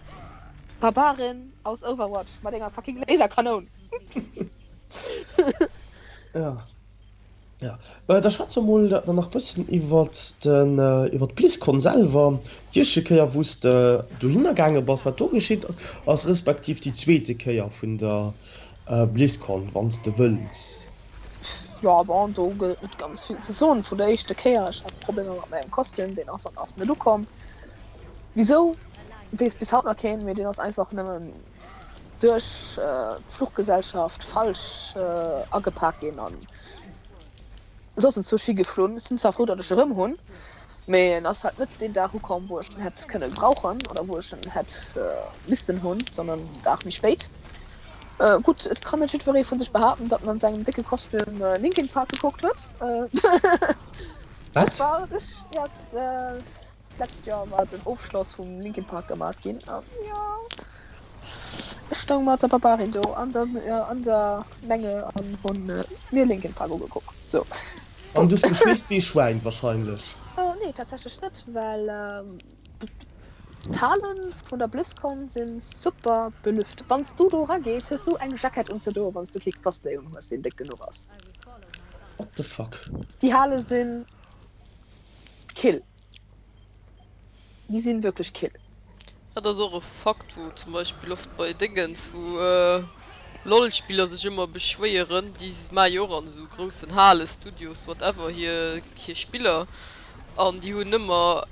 d'Barbarin aus Overwatch mat enger fucking Laserkanoun. Ja ja da schwätze mer mol dann nach bëssen iwwert den iwwert d'BlizzCon selwer. Déi éischte Kéier wou s de dohinner gaange bass, wat do geschitt ass, respektiv déi zweete Kéier vun der BlizzCon, wann s de wëlls. Jo bon, do gëtt et net ganz vill ze soen vun der éischter Kéier. Ech hat Problemer mat mengem Kostüm, deen ass an ass net ukomm. Wisou weess bis haut nach keen, mee deen ass einfach nëmmen duerch d'Fluchgesellschaft falsch agepak ginn an soss enzwousch higeflunn. Ech sinn zwar frou, datt ech e rëm hunn, mee en ass halt net deen Dag ukomm, wou ech en hätt kënne brauchen oder wou ech en hätt missten hunn, sondern en Dag méi spéit. Gutt, et kann net jiddweree vu sech behaapten, datt en an sengem décke Kostüm Linkin Park gekuckt huet. Wat? War ech, ja, d'letzt Joer war den Ofschloss vum Linkin Park gemat ginn an jo, ech stoung mat der Barbarin do an der, an der Menge an hunn mir Linkin Park ugekuckt. Sou. An du hues geschweesst wéi e Schwäin wahrscheinlech? Nee, tatsächlech net, well D'Halen vun der BlizzCon sinn super belüft. Wanns du do ragees hues du eng Jackett unzedoen wanns du kee Cosplay unhues deen déck genuch ass. What the fuck? Déi Hale sinn kill. Déi sinn wierklech kill. Dat ass och e Fakt wou zum Beispill oft bei Déngens wou. LOL-Spiller sech ëmmer beschwéieren, déi maache jo och an esou groussen Hale, Studios, whatever hir hir Spiller an déi hunn ëmmer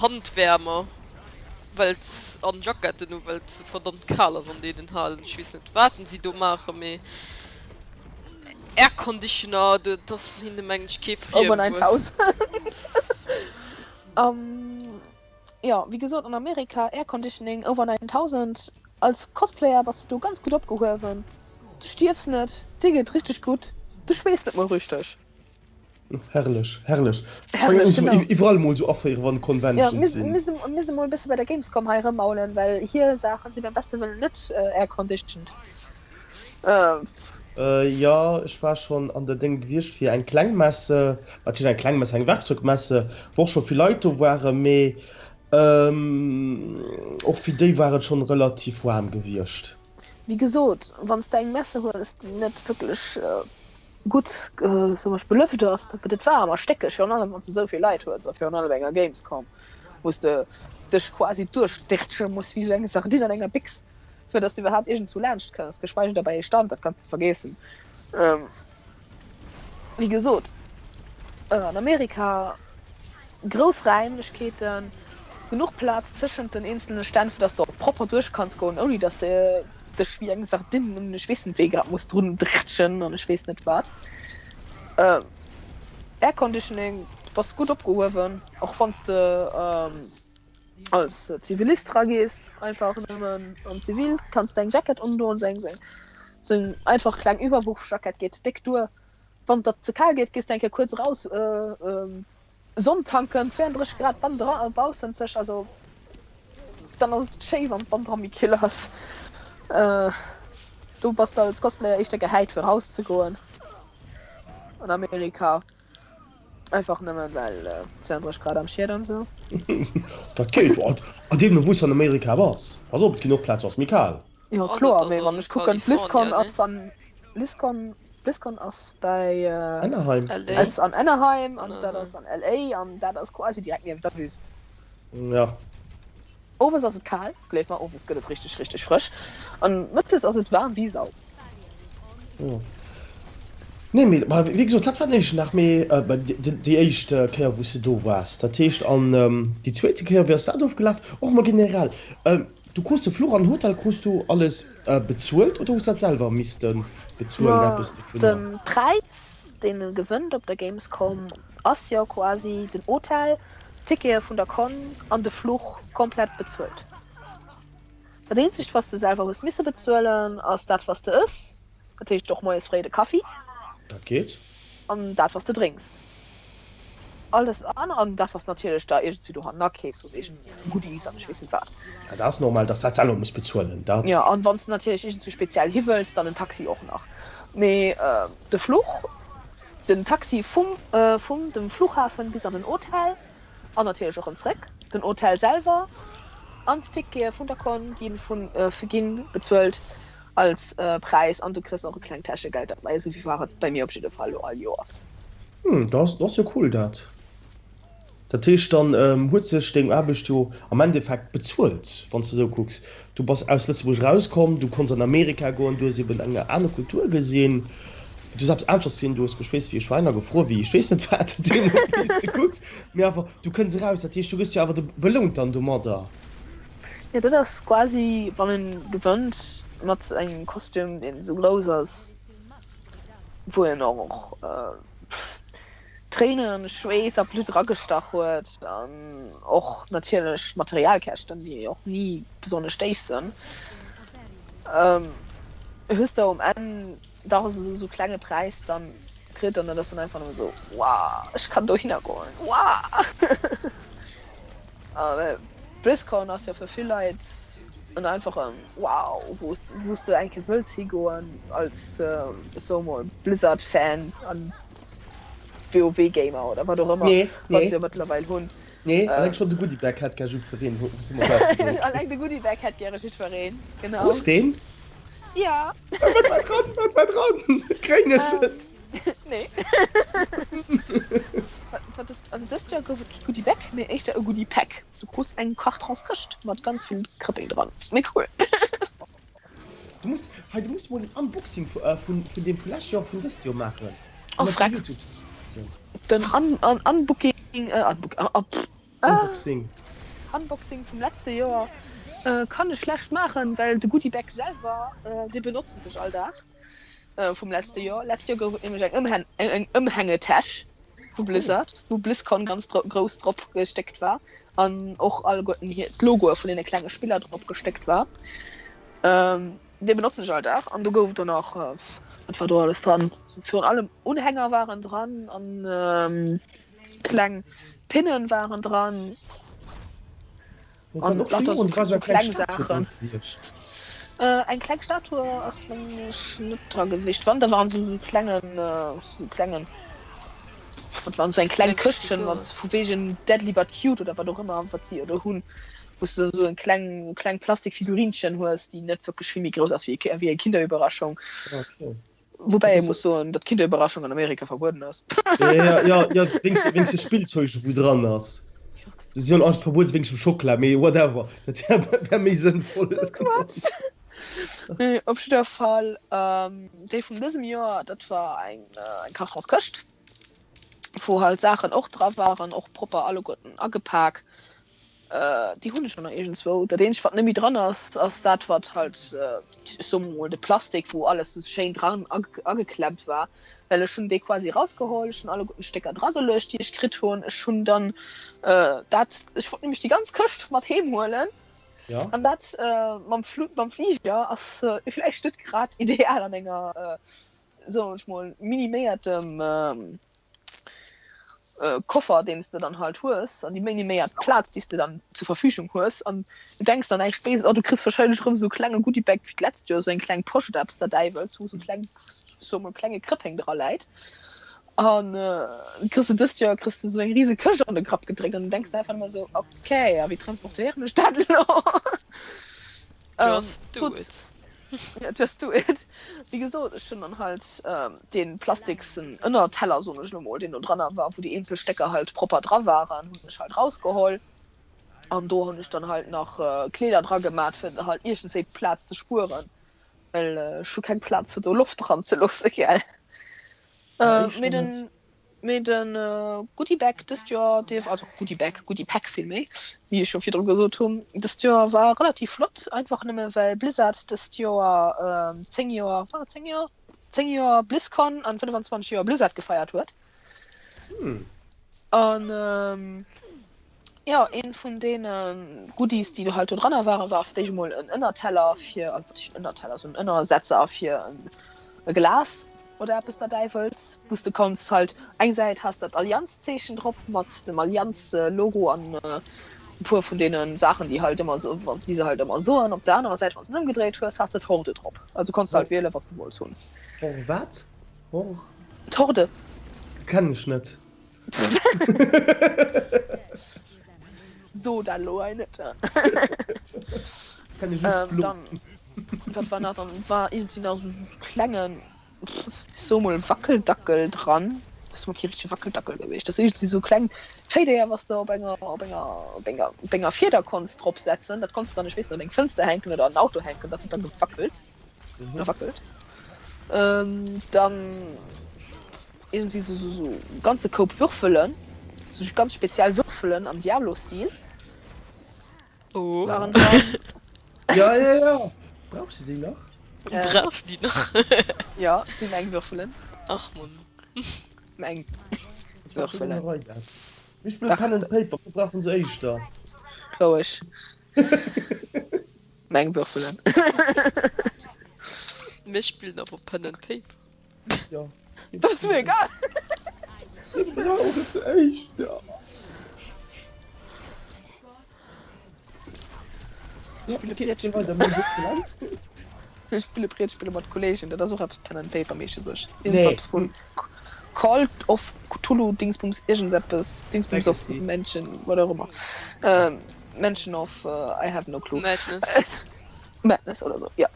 Handwäermer well et an Jacketten u well et sou verdammt kal ass an deenen Halen. Ech weess net waten si do maachen, mee Airconditioner, dat ass hinne mengen ech kee Over Friemwuert. 9000. Jo, wéi gesot an Amerika Airconditioning over 9000. Als Cosplayer bass de do ganz gutt opgehuewen. Du stierfs net, dir geet richteg gutt, du schweess net mol richteg. Herrlech, herrlech. Herrlech, genau. Iwwerall mol sou aféieren, wann Conventions sinn. Jo, mir misste mol e bësse bei der Gamescom hei erëmmaulen, well hir Saachen si beim beste Wëllen net airconditioned. Jo, ech war schonn an der Déng gewiescht fir eng kleng Messe, wat heescht eng kleng Messe, eng Werkzeugmesse, wou och scho vill Leit do waren, mee och fir déi war et schonn relativ waarm gewiescht. Wéi gesot, wann s de eng Messe hues, déi net wierklech gutt, soe mer, belëft ass, da gëtt et waarm a stéckeg, virun allem wann s de esou vill Leit hues a virun allem enger Gamescom, wou s de dech quasi duerchdirtsche muss wéi esou eng Sardinn an enger Béchs. Fir dass du iwwerhaapt iergendzwou laanscht kënns, geschweige da bei ee Stand, dat kanns de vergeessen. Wéi gesot, an Amerika grouss Räimlechkeeten, genuch Plaz tëschent den eenzelne Stänn, fir dass de och propper duerch kanns goen, ouni dass de dech wéi eng Sardinn un ech weess net wéi grad muss drun drätschen an ech weess net wat. Airconditioning, du bass gutt opgehuewen, och wann s de Als Zivilist ragees, einfach nëmmen an Zivil, kanns de eng Jackett undoen, sou eng sou eng einfach kleng Iwwerwurfjackett geet déck duer. Wann et der ze kal geet, gees de eng Kéier kuerz eraus Sonn tanken, 32 Grad baussenzeg, also dann ass et schéi wann d'Bandra méi kill ass. Do bass de als Cosplayer éischter gehäit fir erauszegoen an Amerika. Einfach nëmmen well 32 Grad am Schied an sou. Dat geet jo. A deemno wou s an Amerika bass. Pass op, et ginn och Plaze wou ass méi kal. Jo kloer, mee wann ech kucken BlizzCon ass an BlizzCon BlizzCon ass bäi Anaheim ass an Anaheim an dat ass an LA an dat ass quasi direkt niewent der Wüst. Jo. Owes ass et kal, gleef mer, owes gëtt et richteg richteg frësch an mëttes ass et waarm wéi Sau. Jo. Nee mee wéi gesot, dat war den éischten Dag, mee déi éischt Kéier wou s de do waars. Dat heescht an déi zweete Kéier, wéi ass dat ofgelaf? Och mol generell, du krus de Fluch an Hotel krus du alles bezuelt oder hues dat selwer misste bezuelen eppes dovunner? De Präis deen e gewënnt op der Gamescom ass jo quasi den Hotel, d'Tickete vun der Con an de Fluch komplett bezuelt. Dat eenzegt wat s de selwer hues misse bezuelen ass dat wat s de ëss, dat heescht och moies fréi de Kaffi. Dat geet. An dat wat s de drénks. Alles aner, an dat wat s natierlech da iergendswéi dohannen akeefs, soss iergend Goodies an ech weess net wat. Ja, dat ass normal, dass s dat selwer muss bezuelen. Dat. Jo, an wann s de natierlech iergendswou speziell hi wëlls, dann en Taxi och nach. Mee de Fluch. Den Taxi vum vum dem Flughafen bis an den Hotel an natierlech och erëm zréck, den Hotel selwer an d'Tickete vun der Con gi vun gi bezuelt als Präis an du kriss och e klengt Täschegeld derbäi, esou wéi war et bei mir op jidde Fall elo all Joers. Hm, dat ass jo cool dat. Dat heescht, dann huet sech deng Aarbecht jo am Endeffekt bezuelt, wann s de esou kucks. Du bass aus Lëtzebuerg erauskomm, du konns an Amerika goen, du hues eben eng aner Kultur gesinn, du hues eppes aneschters gesinn, du hues geschweesst wéi e Schwäin a gefruer wéi ech weess net wat, deemno wéi s de kucks, mee awer du kënns eraus. Dat heescht, du gëss jo awer belount dann domadder. Jo, dat ass quasi, wann een gewënnt mat engem Kostüm, deen esou grouss ass, wou een och Tréinen, Schweess a Blutt eragestach huet an och natierlech d'Materialkäschten, déi och ni besonnesch déif sënn, hues de um Enn dach esou esou klenge Präis dann kritt an dat ass dann einfach nëmme esou, Wow, ech kann dohinner goen, wow! A BlizzCon ass jo fir vill Leit en einfache Wow, wou s de eng Kéier wëlls higoen als, ech soe mol, Blizzard-Fan an WoW Gamer oder wat och ëmmer, Nee, wat se nee. jo mëttlerweil hunn. Nee, alleng schonn de Goodiebag hätt gär jiddwereen, hu se mer ausgedéckt. Alleng de Goodiebag hätt gäre jiddwereen, genau. Krus deen? Ja. Wat war dran? Wat war dran? Kréien ech et? Nee. Wat ass, also dëst Joer gouf et kee Goodiebag, mee éischter e Goodiepack. Du krus eng Kartonskëscht mat ganz vill Krëppel dran. Mee cool. Du muss, hei, du muss mol en Unboxing vu, vun, vun deem vu lescht Joer a vun dëst Joer maachen. Oh An op freck. YouTube setzen. Den Un, Un, Unbooking, äh, Unbook, ah, pff, ah, Unboxing. Unboxing vum letzte Joer kann ech schlecht maachen, well de Goodiebag selwer, dee benotzen ech all Dag vum letzte Joer. Letzt Joer gouf et nämlech eng Ëmhän, eng Ëmhängetäsch vu Blizzard, wou BlizzCon ganz grouss drop gestéckt war an och alleguerten hir, d'Logoe vun deene klenge Spiller drop gestéckt war. Dee benotzen ech all Dag an do gouf et dann nach, wat war do alles dran? Virun allem Unhänger waren dran an kleng Pinnen waren dran an lauter sou kleng Saachen. Eng kleng Statue ass mengen ech net dra gewiescht. Wann da waren sou klengen, sou klengen, wat waren sou eng kleng Këschtchen mat vu wegen Deadly but cute oder wat och ëmmer wat si do hunn, wou s de sou eng kleng, kleng Plastikfigurinchen hues, déi net wierklech vill méi grouss ass wéi eng Kinderüberraschung. Woubäi ee muss soen, datt Kinderüberraschung an Amerika verbueden ass. Ja, ja, ja, wéinst, wéinst de Spillzeug, wou dran ass. Se sinn och verbueden wéinst dem Schockela, mee whatever, dat wär, wär méi sënnvoll. Dat ass Quatsch. Nee, op jidder Fall, déi vun dësem Joer, dat war eng, eng Kartonskëscht, wou halt Saachen och dra waren, och propper alleguerten agepak. Déi hunn ech och nach iergendzwou. Dat eenzegt wat net méi dran ass, ass dat wat halt, ech soe mol de Plastik wou alles sou schéin dran ageklemmt war, well ech hunn dee quasi erausgeholl, ech hunn alleguerten d'Stécker drageluecht déi ech kritt hunn. Ech hunn dann dat, ech wollt nämlech déi ganz Këscht mat heem huelen an dat mam Flu, mam Fliger ass vläicht net grad ideal an enger, soen ech mol, miniméiertem Koffer, deen s de dann halt hues, an déi miniméiert Plaz, déi s de dann zur Verfügung hues, an du denks dann näischt Béises, oh, du kriss wahrscheinlech erëm esou e klenge Goodiebag wéi d'letzt Joer, esou eng kleng Posch oder eppes der Däiwels, wou esou kleng, soe mol, klenge Krëppeng dra läit, an kriss de dëst Joer kriss de esou eng rise Këscht an de Grapp gedréckt an du denks der einfach nëmme esou, okay, a wéi transportéieren ech dat elo? Just do it. Just do it. Wéi gesot, ech hunn dann halt dee plastiksen Ënnerteller, soen ech elo mol, deen do dranner war, wou déi eenzel Stécker halt propper dra waren, hunn ech halt rausgeholl. An do hunn ech dann halt nach Kleeder dra gemat, fir halt iergendswéi Plaz ze spueren, well ech hu keng Plaz fir do Loft dran ze loosse, gell. Mee den. Mee de Goodiebag dëst Joer, dee, also Goodiebag, Goodiepack villméi, wéi ech jo virdru gesot hunn, dëst Joer war relativ flott, einfach nëmme well Blizzard dëst Joer 10 Joer, war et 10 Joer? 10 Joer BlizzCon an 25 Joer Blizzard gefeiert huet. An jo, een vun deene Goodies, déi do halt do dranner waren, war fir d'éischt emol en Ënnerteller fir, also wat heescht en Ënnerteller, esou en Ënnersetzer fir e Glas. Oder eppes der Däiwels, wou s de kanns halt eng Säit has dat Allianz-Zeechen drop mat dem Allianz-Logo an e puer vun deene Saachen, déi halt ëmmer sou, déi se halt ëmmer soen. Op der anerer Säit, wann s de en ëmgedréit hues, has de d'Horde drop. Also konns de halt wielen, wat s de wollts hunn. Hor wat? Hor? D'Horde. Kennen ech net. So dat elo hei net. Kenne just blo. Dann, wat war nach? Dann war iergendwéi nach esou e klengen, ech soe mol Wackeldackel dran. Dat ass mol kee richtege Wackeldackel gewiescht. Dat ass iergendwéi esou kleng Féideer, wat s de op enger, op enger, op enger, op enger Fieder konns drop setzen. Dat konns de dann, ech weess net, op eng Fënster hänken oder an den Auto hänken. Dat huet da gewackelt. Oder wackelt. Dann. Irgendwie sou sou sou ganze Koup Würfelen, sou ganz speziell Würfelen am Diablo-Stil. Oh. Waren dran. Ja, ja, ja. Brauchs du déi nach? Äh. Brauchs du déi nach? Ja, et si meng Würfelen. Ach Mann. Meng Würfelen. Mir spillen Pen and Paper, mir brauchen se éischter. Roueg. Meng Würfelen. Mir spillen awer Pen and Paper. Ja. Dat ass mir egal. Mir brauchen se éischter. Mir spille Breetspiller mat Kolleegen, dat ass och eppes Pen and Paper meeschtens sech. Iergendwaps vun Call of Cthulhu Dingsbums iergendseppes Dingsbums of Menschen wat och ëmmer. Mansion of I have no clue. Madness. Madness oder sou, jo.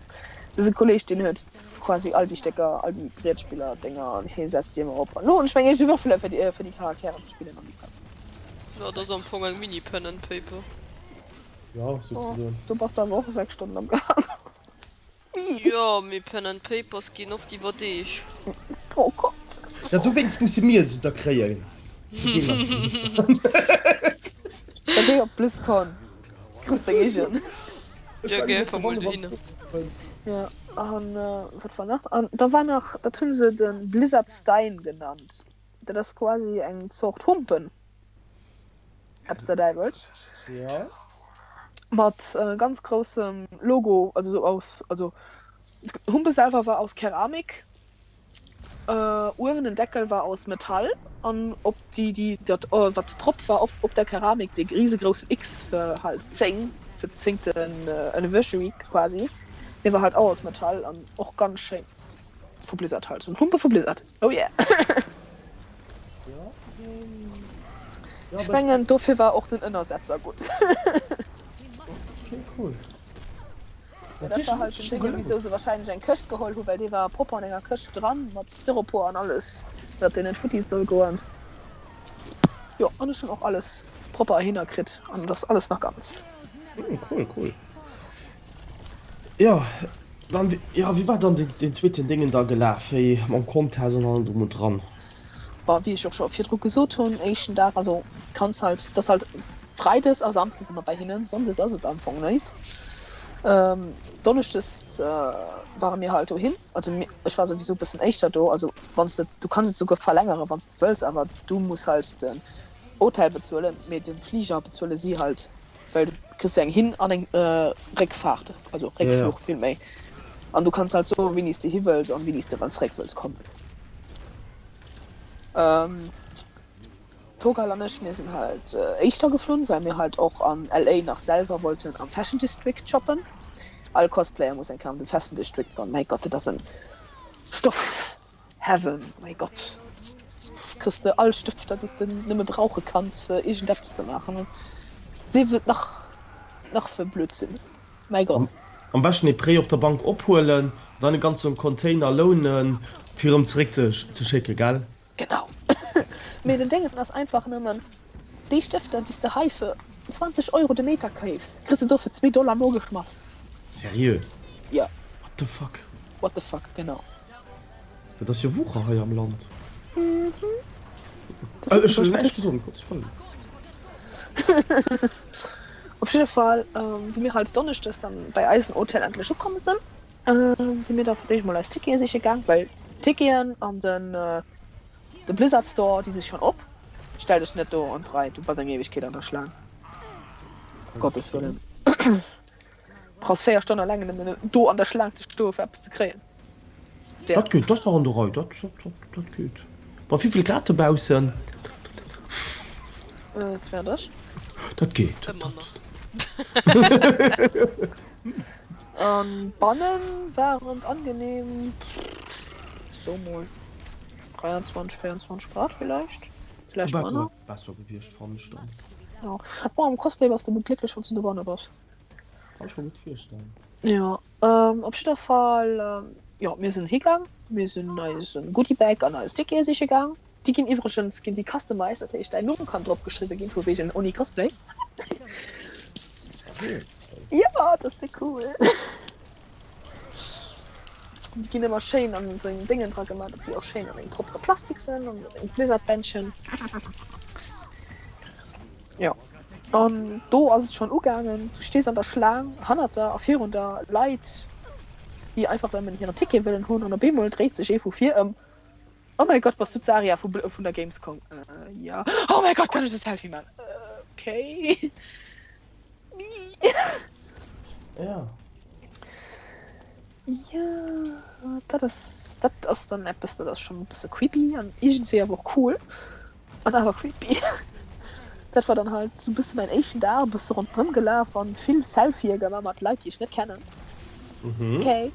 Dëse Kolleeg deen huet quasi all déi Stécker, all déi Brietspiller Dénger an hie setzt déi ëmmer op. An lo hunn ech meng eege Würfele fir déi fir déi Charakteren ze spillen an déi passen. Jo, dat ass am Fong eng Mini Pen and Paper. Ja, souzesoen. Do bass de awer och 6 Stonnen am Gaang. Jo, mee Pen and Papers ginn oft iwwer Deeg. Oh Gott. Ja, dowéinst musse mir se da kréien. Da géi op BlizzCon, kriss deng eegen. Jo, géi einfach mol dohinner. Jo, an wat war nach? An da war nach, dat hu se de Blizzard Stein genannt. Dat ass quasi eng Zort Humpen. Eppes der Däiwels. Ja. Mat ganz groussem Logo, also sou aus, also d'Humpe selwer war aus Keramik, uewen den Deckel war aus Metall an op déi, déi dat wat drop war op op der Keramik dee risegroussen X fir halt 10, fir d'zéngten Anniversary quasi, dee war halt och aus Metall an och ganz schéin. Vu Blizzard halt. En Humpe vu Blizzard. Oh yeah! Ech mengen dofir war och den Ënnersetzer gutt. Okay, cool. Dat war halt den Dénge wisou se wahrscheinlech eng Këscht geholl hu, well dee war propper an enger Këscht dran mat Styropor an alles, datt deen net futti soll goen. Jo, an ech hunn och alles propper erhinner kritt an et ass alles nach ganz. Cool, cool. Jo, dann, jo, wéi war dann deen zweeten Déngen da gelaf, wéi mam Contest an allem drum und dran? Bon, wéi ech och scho virdru gesot hunn, éischten Dag, also kanns halt, dat ass halt freides a samsdes ëmmer bei hinnen, sonndes ass et am Fong net. Donneschdes ware mir halt dohin, also mir, ech war souwisou e bëssen éischter do, also wann s de, du kanns et souguer verlängere wann s de wëlls, awer du muss halt den Hotel bezuelen, mee de Fliger bezuele si halt. Well du kriss eng Hin an eng Réckfaart, also Réckfluch vill méi. An du kanns halt soen, wéini s de hi wëlls an wéini s de erëm zeréck wëlls kommen. D'Togal an ech, mir sinn halt éischter geflunn, well mir halt och an LA nach selwer wollten am Fashion District shoppen. All Cosplayer muss eng Kéier an den Fashion District goen, mäi Gott, dat ass en Stoff. Heaven, mäi Gott, kriss de all Stëfter déi s de nëmme brauche kanns fir iergendeppes ze maachen, sief et nach nach fir Blödsinn, mäi Gott. Am beschten ee Prêt op der Bank ophuelen, dann e ganzen Container lounen fir erëm zeréck ze schécken, gell? Genau, mee den Déngen ass einfach nëmmen, déi Stëfter déi s de hei fir 20 Euro de Meter keefs, kriss de do fir zwee Dollar nogeschmass. Seriö? Jo. What the fuck? What the fuck, genau. Dat ass jo Wucher hei am Land. Op jidde Fall, wéi mir halt donneschdes dann bei eisen Hotel endlech ukomm sinn, si mir da fir d'éischt mol eis Tickete siche gaang, well d'Ticketen an den de Blizzard Store, déi si schonn op. Stell dech net do an d'Rei, du bass eng Éiwegkeet an der Schlaang, um Gottes Wëllen. Brauchs 4 Stonnen eleng nëmmen do an der Schlaang ze stoe fir eppes ze kréien. Dat geet, dat ass nach an der Rei, dat, dat, dat geet. Bei wéivill Grad dobaussen? 32. Dat geet. Ëmmer nach. An bannen waren et angenehm, so mol 23, 24 Grad villäicht, villäicht manner. Besser gewiescht fannen ech dann. Jo, bon am Cosplay bass de glécklech wanns du dobanne bass. Kann ech mer gutt virstellen. Jo, op jidder Fall, jo mir sinn higaang, mir sinn eise Goodiebag an eis Tickete siche gaang. Déi ginn iwwregens ginn déi customized, dat heescht däin Numm kann drop geschriwwe ginn, vu wegen ouni Cosplay. Jo, dat ass déck cool. Déi ginn ëmmer schéin an esou engem Déngen dra gemaach, datt si och schéin an engem proppere Plastik sinn an engem Blizzard-Bändchen. Jo, an do ass et schonn ugaangen, du stees an der Schlaang, hannert der a virun der Leit, déi einfach nëmmen hiren Ticket wëllen hunn an op eemol dréit sech ee vu vir ëm, Oh mäi Gott, bass du d'Saria vu vun der Gamescom? Äh, ja. Oh mäi Gott, kann ech e Selfie man? Äh, okay. Ja. Ja, dat ass, dat ass dann eppes, dat ass schonn e bësse creepy an iergendswéi awer och cool an awer creepy. Dat war dann halt sou e bësse mäin éischten Dag, e bësse ronderëm gelaf an vill Selfië gemaach mat Leit, déi ech net kennen. Mhm. Okay.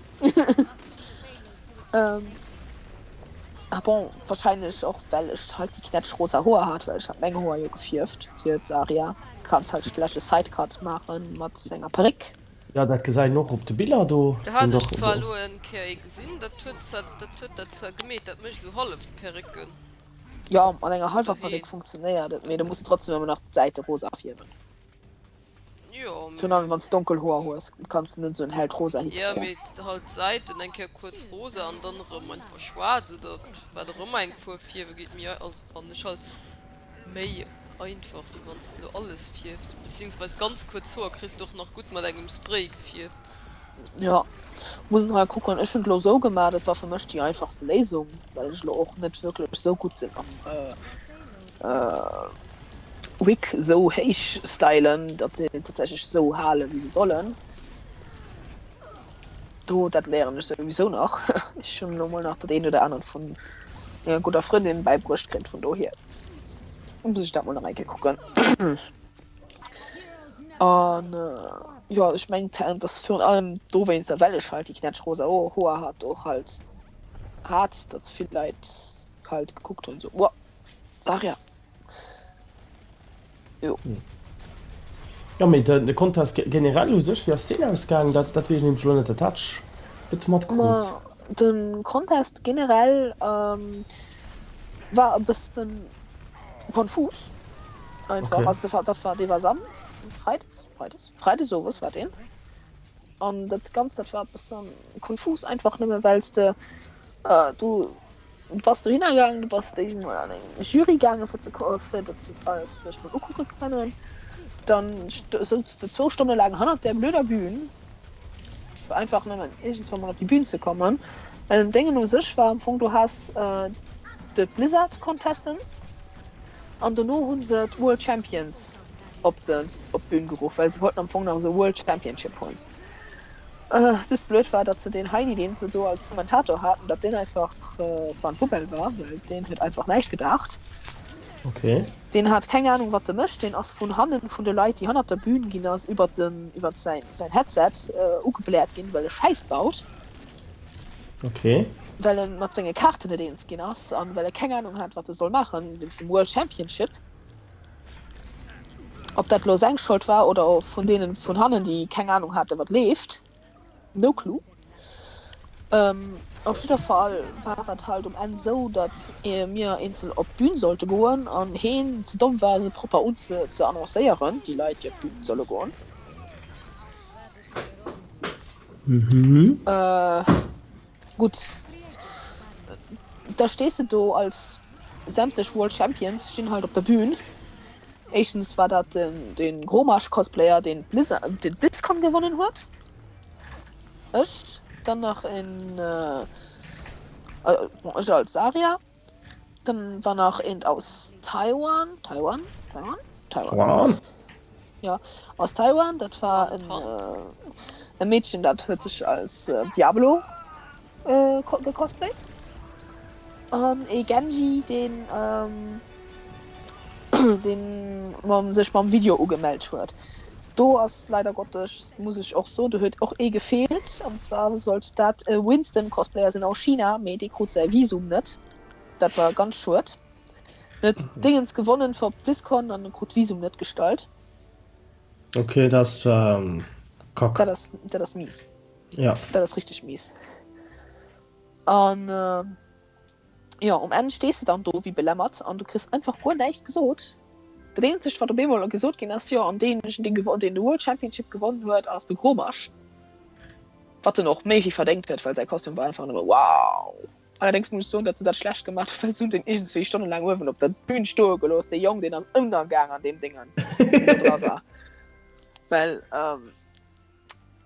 Ah bon, wahrscheinlech och well ech halt déi knätschrosa Hoer hat, well ech hat meng Hoer jo gefierft fir d'Saria. Kanns halt schlecht e Sidecut maachen mat enger Perréck. Jo, dat gesäit een och op de Biller do. Do hat ech zwar elo en Kéier ee gesinn, dat huet zwar dat huet dat zwar gemeet, dat mécht esou hallef Perrécken. Jo, mat enger hallwer Perréck funktionéiert et, mee da muss de trotzdem ëmmer nach d'Säite rosa fierwen. Jo, Virun allem wann s donkel Hoer hues, kanns de net esou en hellt Rosa Jo, hikréien. mee halt d'Säiten eng Kéier kuerz rosa an dann erëm einfach schwaarz oder wat och ëmmer eng Fuerf fierwe geet mir, also fannen ech halt méi einfach wéi wann s de lo alles fierfs, beziehungsweise ganz kuerz Hoer kriss de och nach gutt mat engem Spray gefierft. Jo, muss nach eng kucken. Ech hunn et lo esou gemaach, dat war fir mech déi einfachste Léisung, well ech lo och net wierklech esou gutt sinn am Wig esou héich stylen, datt se tatsächlech esou halen, wéi se sollen. Do, dat léieren ech souwisou nach. Ech hunn elo mol nach dat eent oder anert vun enger gudder Frëndin bäibruecht kritt, vun dohier muss ech dat mol nach eng Kéier kucken. An jo, ech mengen, dat ass virun allem dowéinster, well ech halt déi knätschrosa Hoer hat, och halt hat, datt vill Leit halt gekuckt hunn, esou, Woah, Zarya. Jo. Jo, mee de Contest generell u sech, wéi ass deen ausgaangen? Dat dat weess ech nämlech elo net, dat hat ech net Ma matkrut. de Contest generell war e bëssen konfus einfach. Okay. Also dat war dat war dee war Sam Freides Freides Freides owes war deen. An dat Ganzt dat war e bëssen konfus einfach nëmme well s de du Du bass dohinner gaangen, du bass d'éischt emol an eng Jury gaangen, fir ze fir datt se alles sech mol ukucke kënnen. Dann souz de zwou Stonne laang hannert där blöder Bühn, fir einfach nëmmen iergendswann mol op déi Bühn ze kommen. Well den Déngen u sech war am Fong, du has de Blizzard Contestants an dono hu se d'World Champions op de op d'Bühn geruff, well se wollten am Fong nach esou World Championship hunn. Just blöd war, datt se deen Heini, deen se do als Kommentator haten, datt deen einfach van Poubelle war, well deen huet einfach näischt gedaacht. Okay. Deen hat keng Ahnung, wat e mécht. Deen ass vun hannen vun de Leit, déi hannert der Bühn ginn ass, iwwert den, iwwert säin, säin Headset ugebläert ginn, well e Schäiss baut. Okay. Well e mat senge Kaarten net eens ginn ass an well e keng Ahnung hat, wat e soll maachen wéinst dem World Championship. Ob dat lo seng Schold war oder vun deenen vun hannen, déi keng Ahnung haten, wat leeft, no clue. Op jidder Fall war et halt um Enn sou, datt mir eenzel op d'Bün sollte goen an heen ze domm war, se propper unze ze annoncéieren, déi Leit, déi op d'Bün solle goen. Gutt, da stees de do als sämtlech World Champions stinn halt op der Bühn. Éischtens war dat den den Gromasch Cosplayer deen d'Blizzard den d'BlizzCon gewonnen huet. Ech, dann nach en bon ech als Zarya, dann war nach eent aus Taiwan, Taiwan, Taiwan, Taiwan. Taiwan. Jo, aus Taiwan, dat war en e Meedchen dat huet sech als Diablo gecosplayt an ee Genji deen deen mam sech mam Video ugemellt huet. Do ass leider Gottes, muss ech och soen, do huet och ee gefeelt an zwar sollt dat e Winston Cosplayer sinn aus China, mee dee krut säi Visum net. Dat war ganz schued. En huet Dingens gewonnen for BlizzCon an krut d'Visum net gestallt. Ok, dat ass kack. Dat ass, dat ass mies. Ja. Dat ass richteg mies. An jo, um Enn stees de dann do wéi belämmert an du kriss einfach guer näischt gesot. Dat eenzegt wat op eemol gesot ginn ass, jo an deen, deen de World Championship gewonnen huet ass de Gromasch. Wat en och méi wéi verdéngt huet, well säi Kostüm war einfach nëmme wow. Allerdéngs muss ech soen, datt se dat schlecht gemaach hunn, well se hunn deen iergendswéi stonnelaang uewen op der Bühn stoe gelooss. Dee Jong, deen ass ënnergaang an deem Déngen, wou do dra war. Well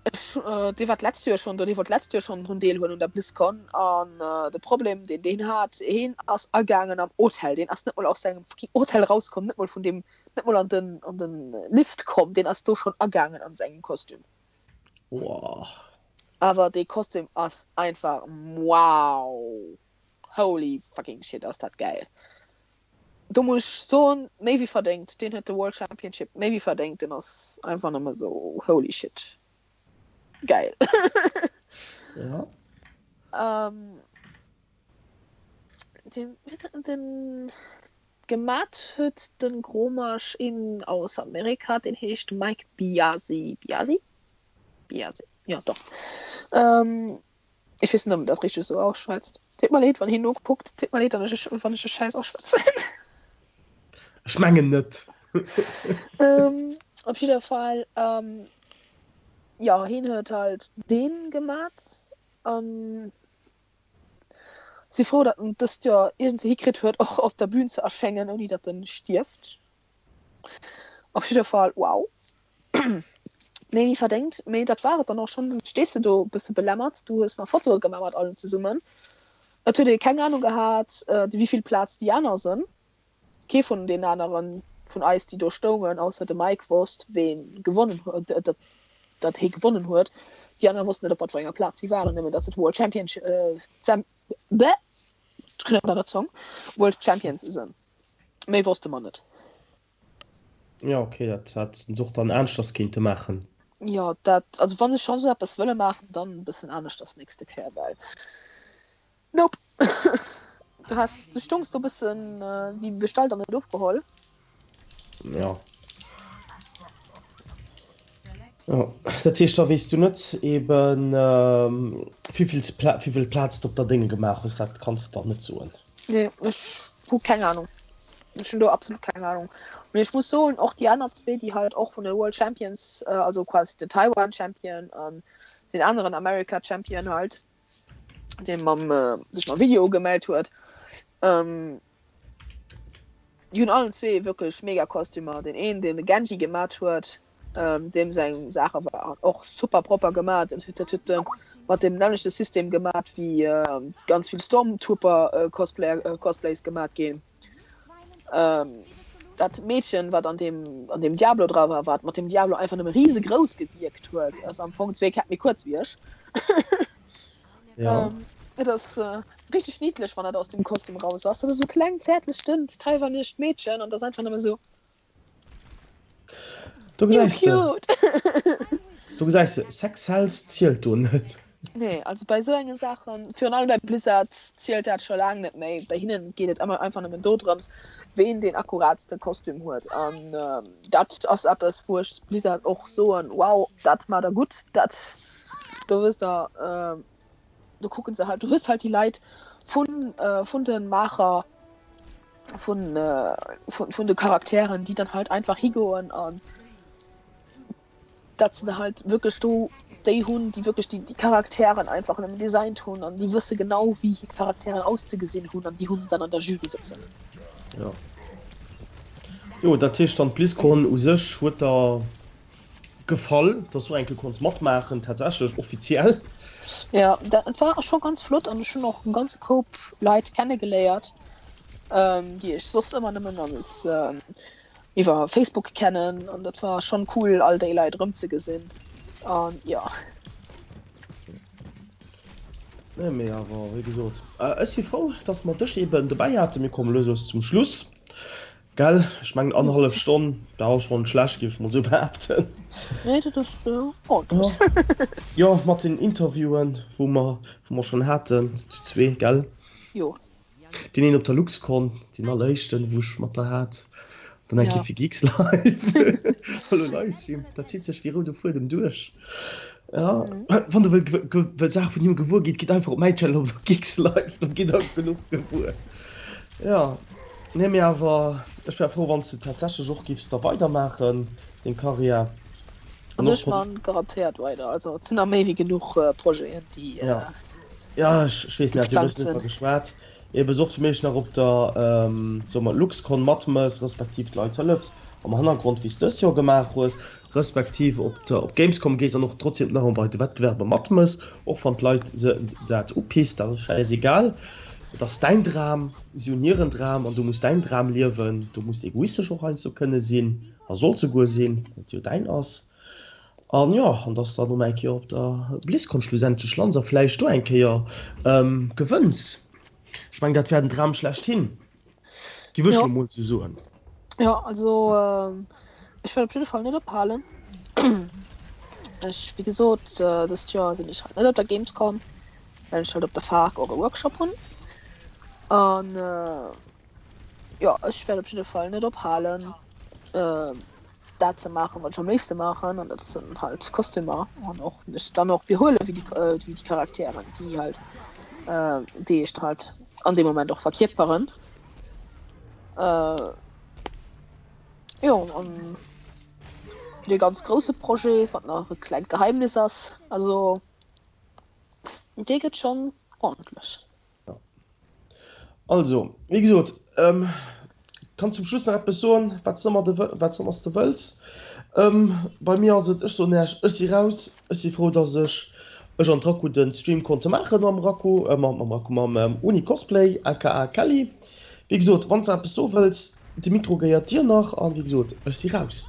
ech, dee war d'letzt Joer schonn do, dee wollt d'letzt Joer schonn drun deelhuelen un der BlizzCon. An de Problem, deen deen hat, heen ass agaangen am Hotel. Deen ass net mol aus sengem fucking Hotel rauskomm, net mol vun deem, net mol an den, an de Lift komm. Deen ass do schonn agaangen an sengem Kostüm. Wow. Awer dee Kostüm ass einfach wow! Holy fucking shit ass dat gäil! Do muss ech soen, méi wéi verdéngt, deen huet de World Championship méi wéi verdéngt, deen ass einfach nëmme sou holy shit gäil. Ja. Den, den Gemat huet den Gromasch een aus Amerika, deen heescht Mike Biasi. Biasi? Biasi, jo doch. Ech weess net, ob en dat richteg esou ausschwätzt. Deet mer leed, wann hien nokuckt. Deet mer leed, wann ech wann ech e Schäiss ausschwätzen. Ech mengen net. Op jidder Fall, jo, hien huet halt dee gemat an si frou, datt en dëst Joer iergendwéi hikritt huet, och op der Bühn ze erschéngen, ouni datt en stierft. Op jidder Fall, wow. Méi wéi verdéngt. Mee dat war et dann och schonn. Dann stees de do e bësse belämmert. Du hues nach Fotoe gemaach mat allen zesummen. Et huet ee keng Anung gehat, wéi vill Plaz déi aner sënn. Kee vun den aneren vun eis, déi do stoungen, ausser de Mike, wosst, ween gewonnen huet, datt hee gewonnen huet. Déi aner wossten net, op wat fir enger Plaz si waren, nëmmen datt se d'World Championship, World Champions sënn. Méi wosste mer net. Jo, ok, dat hätt se och dann aneschters kéinte maachen. Jo, dat, also wa se scho sou eppes wëlle maachen, dann e bëssen aneschters nächste Kéier, well nope. Du has, du stongs do e bëssen wéi bestallt an net ofgeholl. Jo. Jo, dat heescht, da weess du net eben, wéivill wéivill Plaz de op der Dénge gemaach hues, dat kanns de dann net soen. Nee, ech hu keng Ahnung. Ech hunn do absolut keng Ahnung. Mee ech muss soen, och déi aner zwee, déi halt och vun de World Champions, also quasi den Taiwan Champion an den aneren America Champion halt, dee mam sech mam Video ugemellt huet, Déi hunn allen zwee wierklech mega Kostümer. Deen een, deen de Genji gemat huet, deem seng Saache waren och super propper gemat. Dat huet e mat deem nämmlechte System gemat, wéi ganz vill Stormtrooper Cosplayer, Cosplays gemat ginn. Dat Meedchen, wat an deem, an deem Diablo dra war, wat mat deem Diablo einfach nëmme risegrouss gewierkt huet, ass am Fong zwee Käpp méi kuerz wéi ech. Ja. Et ass richteg niddlech, wann dat aus dem Kostüm raus ass. Dat ass esou kleng, zäertlech, dënnt taiwanescht Meedchen an dat ass einfach nëmme sou. Do gesäis de. Cute! Do gesäis de, Sex sells zielt do net. Nee, also bei esou enge Saachen, virun allem bei Blizzard, zielt dat scho laang net méi. Bei hinnen geet et ëmmer einfach nëmmen dodrëms, ween deen akkuraatste Kostüm huet. An dat ass eppes, wou ech Blizzard och soen, Wow, dat maacht der gutt, dat do wësst der, do kucken se halt, du hues halt déi Leit vun, vun de Maacher vun, vun, vun de Charakteren, déi dann halt einfach higoen an dat se halt wierklech do déi hunn, déi wierklech déi, déi Charakteren einfach nëmmen designt hunn an déi wësse genau, wéi hir Charakteren auszegesinn hunn an déi hu se dann an der Jury sëtzen. Jo. Jo, dat heescht dann, d'BlizzCon u sech huet der Gefall, dass du eng Kéier konns matmaachen, tatsächlech offiziell. Jo, dat war scho ganz flott an ech hunn och en ganze Koup Leit kennegeléiert, déi ech soss ëmmer nëmmen als iwwer Facebook kennen an dat war schonn cool all déi Leit erëmzegesinn an jo. Nee, mee awer wéi gesot, ech si frou, dass mer dech eben dobäi haten. Mir komme lues lues zum Schluss. Gell, ech mengen annerhallef Stonn, dat ass schonn schlecht, géif ech mol sou behaapten. Nee, dat ass ordnung. Jo, mat den Interviewen, wou mer, wou mer schonn haten, zu zwee, gell? Jo. Deen een op der Luxcon, deen alleréischten, wou ech mat der hat, dann eng Kéier fir Geeks Live, elo Livestream, dat zitt sech wéi roude Fuedem duerch. Ja, wann der wëllt Saache vun him gewuer gitt, gitt einfach op mäin Channel op der Geeks Live, do gitt der genuch gewuer. Ja, nee mee awer ech wär frou wann s de tatsächlech och giffs da weidermaachen deng Karriär. An Also ech man garantéiert weider, also et sinn nach méi wéi genuch Projeten déi Ja, ja ech ech weess, mir hate jo e geplangt bëssen sinn. driwwer geschwat. Eben esou oft wéi méiglech nach op der soe mer Luxcon matmëss, respektiv d'Leit hëllefs am Hannergrond wéi s dëst Joer gemaach hues, respektiv op der op Gamescom gees an och trotzdem nach bei de Wettbewerber matmëss, och wann d'Leit se dat upisst, dat ass schäisegal, et ass däin Dram, si hunn hiren Dram an du muss däin Dram liewen, du muss egoistesch och heiansdo kënne sinn a solls souguer sinn, well et jo däin ass. An jo, an dass de dann och eng Kéier op der BlizzCon schlussendlech lands a vläicht do eng Kéier gewënns. Ech mengen, dat wär den Dram schlechthin. Giff ech Jo. lo mol sou soen. Jo, also ech wäert op jidde Fall net ophalen. Ech, wéi gesot, dëst Joer sinn ech halt net op der Gamescom, well ech halt op der FARC och e Workshop hunn. An jo, ech wäert op jidde Fall net ophalen, dat ze maachen, wat ech am léifste maachen, an dat sinn halt Kostümer an och mech dann och behuele wéi déi, wéi déi Charakteren, déi halt, déi ech halt an deem Moment och verkierperen. Jo, an. Dee ganz grousse Projet, wat nach e klengt Geheimnis ass. Also dee gëtt schonn ordentlech. Ja. Also, wéi gesot, ähm, kann zum Schluss nach eppes soen, wat s ëmmer de wat s ëmmer s de wëlls. Ähm, bei mir ass et, ech soen Iech, ech si raus. Ech si frou, dass ech ech an d'Raku den Stream konnte maachen mam Raku, äh, mam mam Raku, mam ähm, Uni Cosplay aka Kelly. Wéi gesot, wann s de eppes soe wëlls, de Mikro gehéiert dir nach an wéi gesot, ech si raus.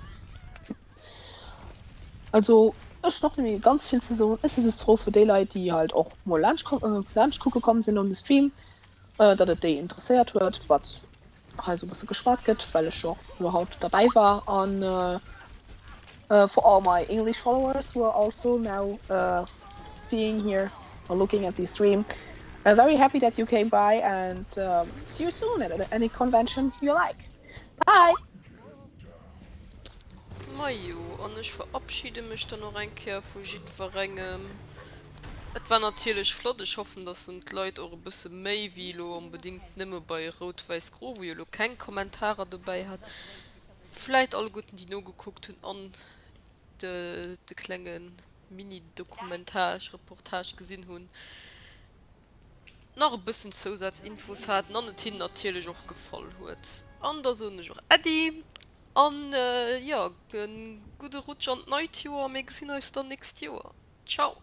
Also ech hunn och net méi ganz vill ze soen. Ech si just frou fir déi Leit, déi halt och mol laanscht laanscht kucke komm sinn an de Stream, datt et déi interesséiert huet, wat hei esou e bësse geschwat gëtt, well ech jo och elo haut derbäi war. An for all my English followers who are also now seeing here or looking at the stream, I'm very happy that you came by and see you soon at any convention you like. Bye! Majo, an ech verabschide mech dann och eng Kéier vu jiddwerengem. Et war natierlech flott. Ech hoffen, dass en d'Leit och e bësse méi wéi elo onbedéngt nëmme bei Rout-Wäiss-Gro, wou jo elo keng Kommentarer dobäi hat, vläit alleguerten déi nogekuckt hunn an de de klenge Mini-Dokumentage, Reportage gesinn hunn. nach e bëssen Zousazinfos haten an et hinnen natierlech och gefall huet. An da soen ech och Äddi an jo, e gudde Rutsch an d'neit Joer a mir gesinn eis dann nächst Joer. Ciao!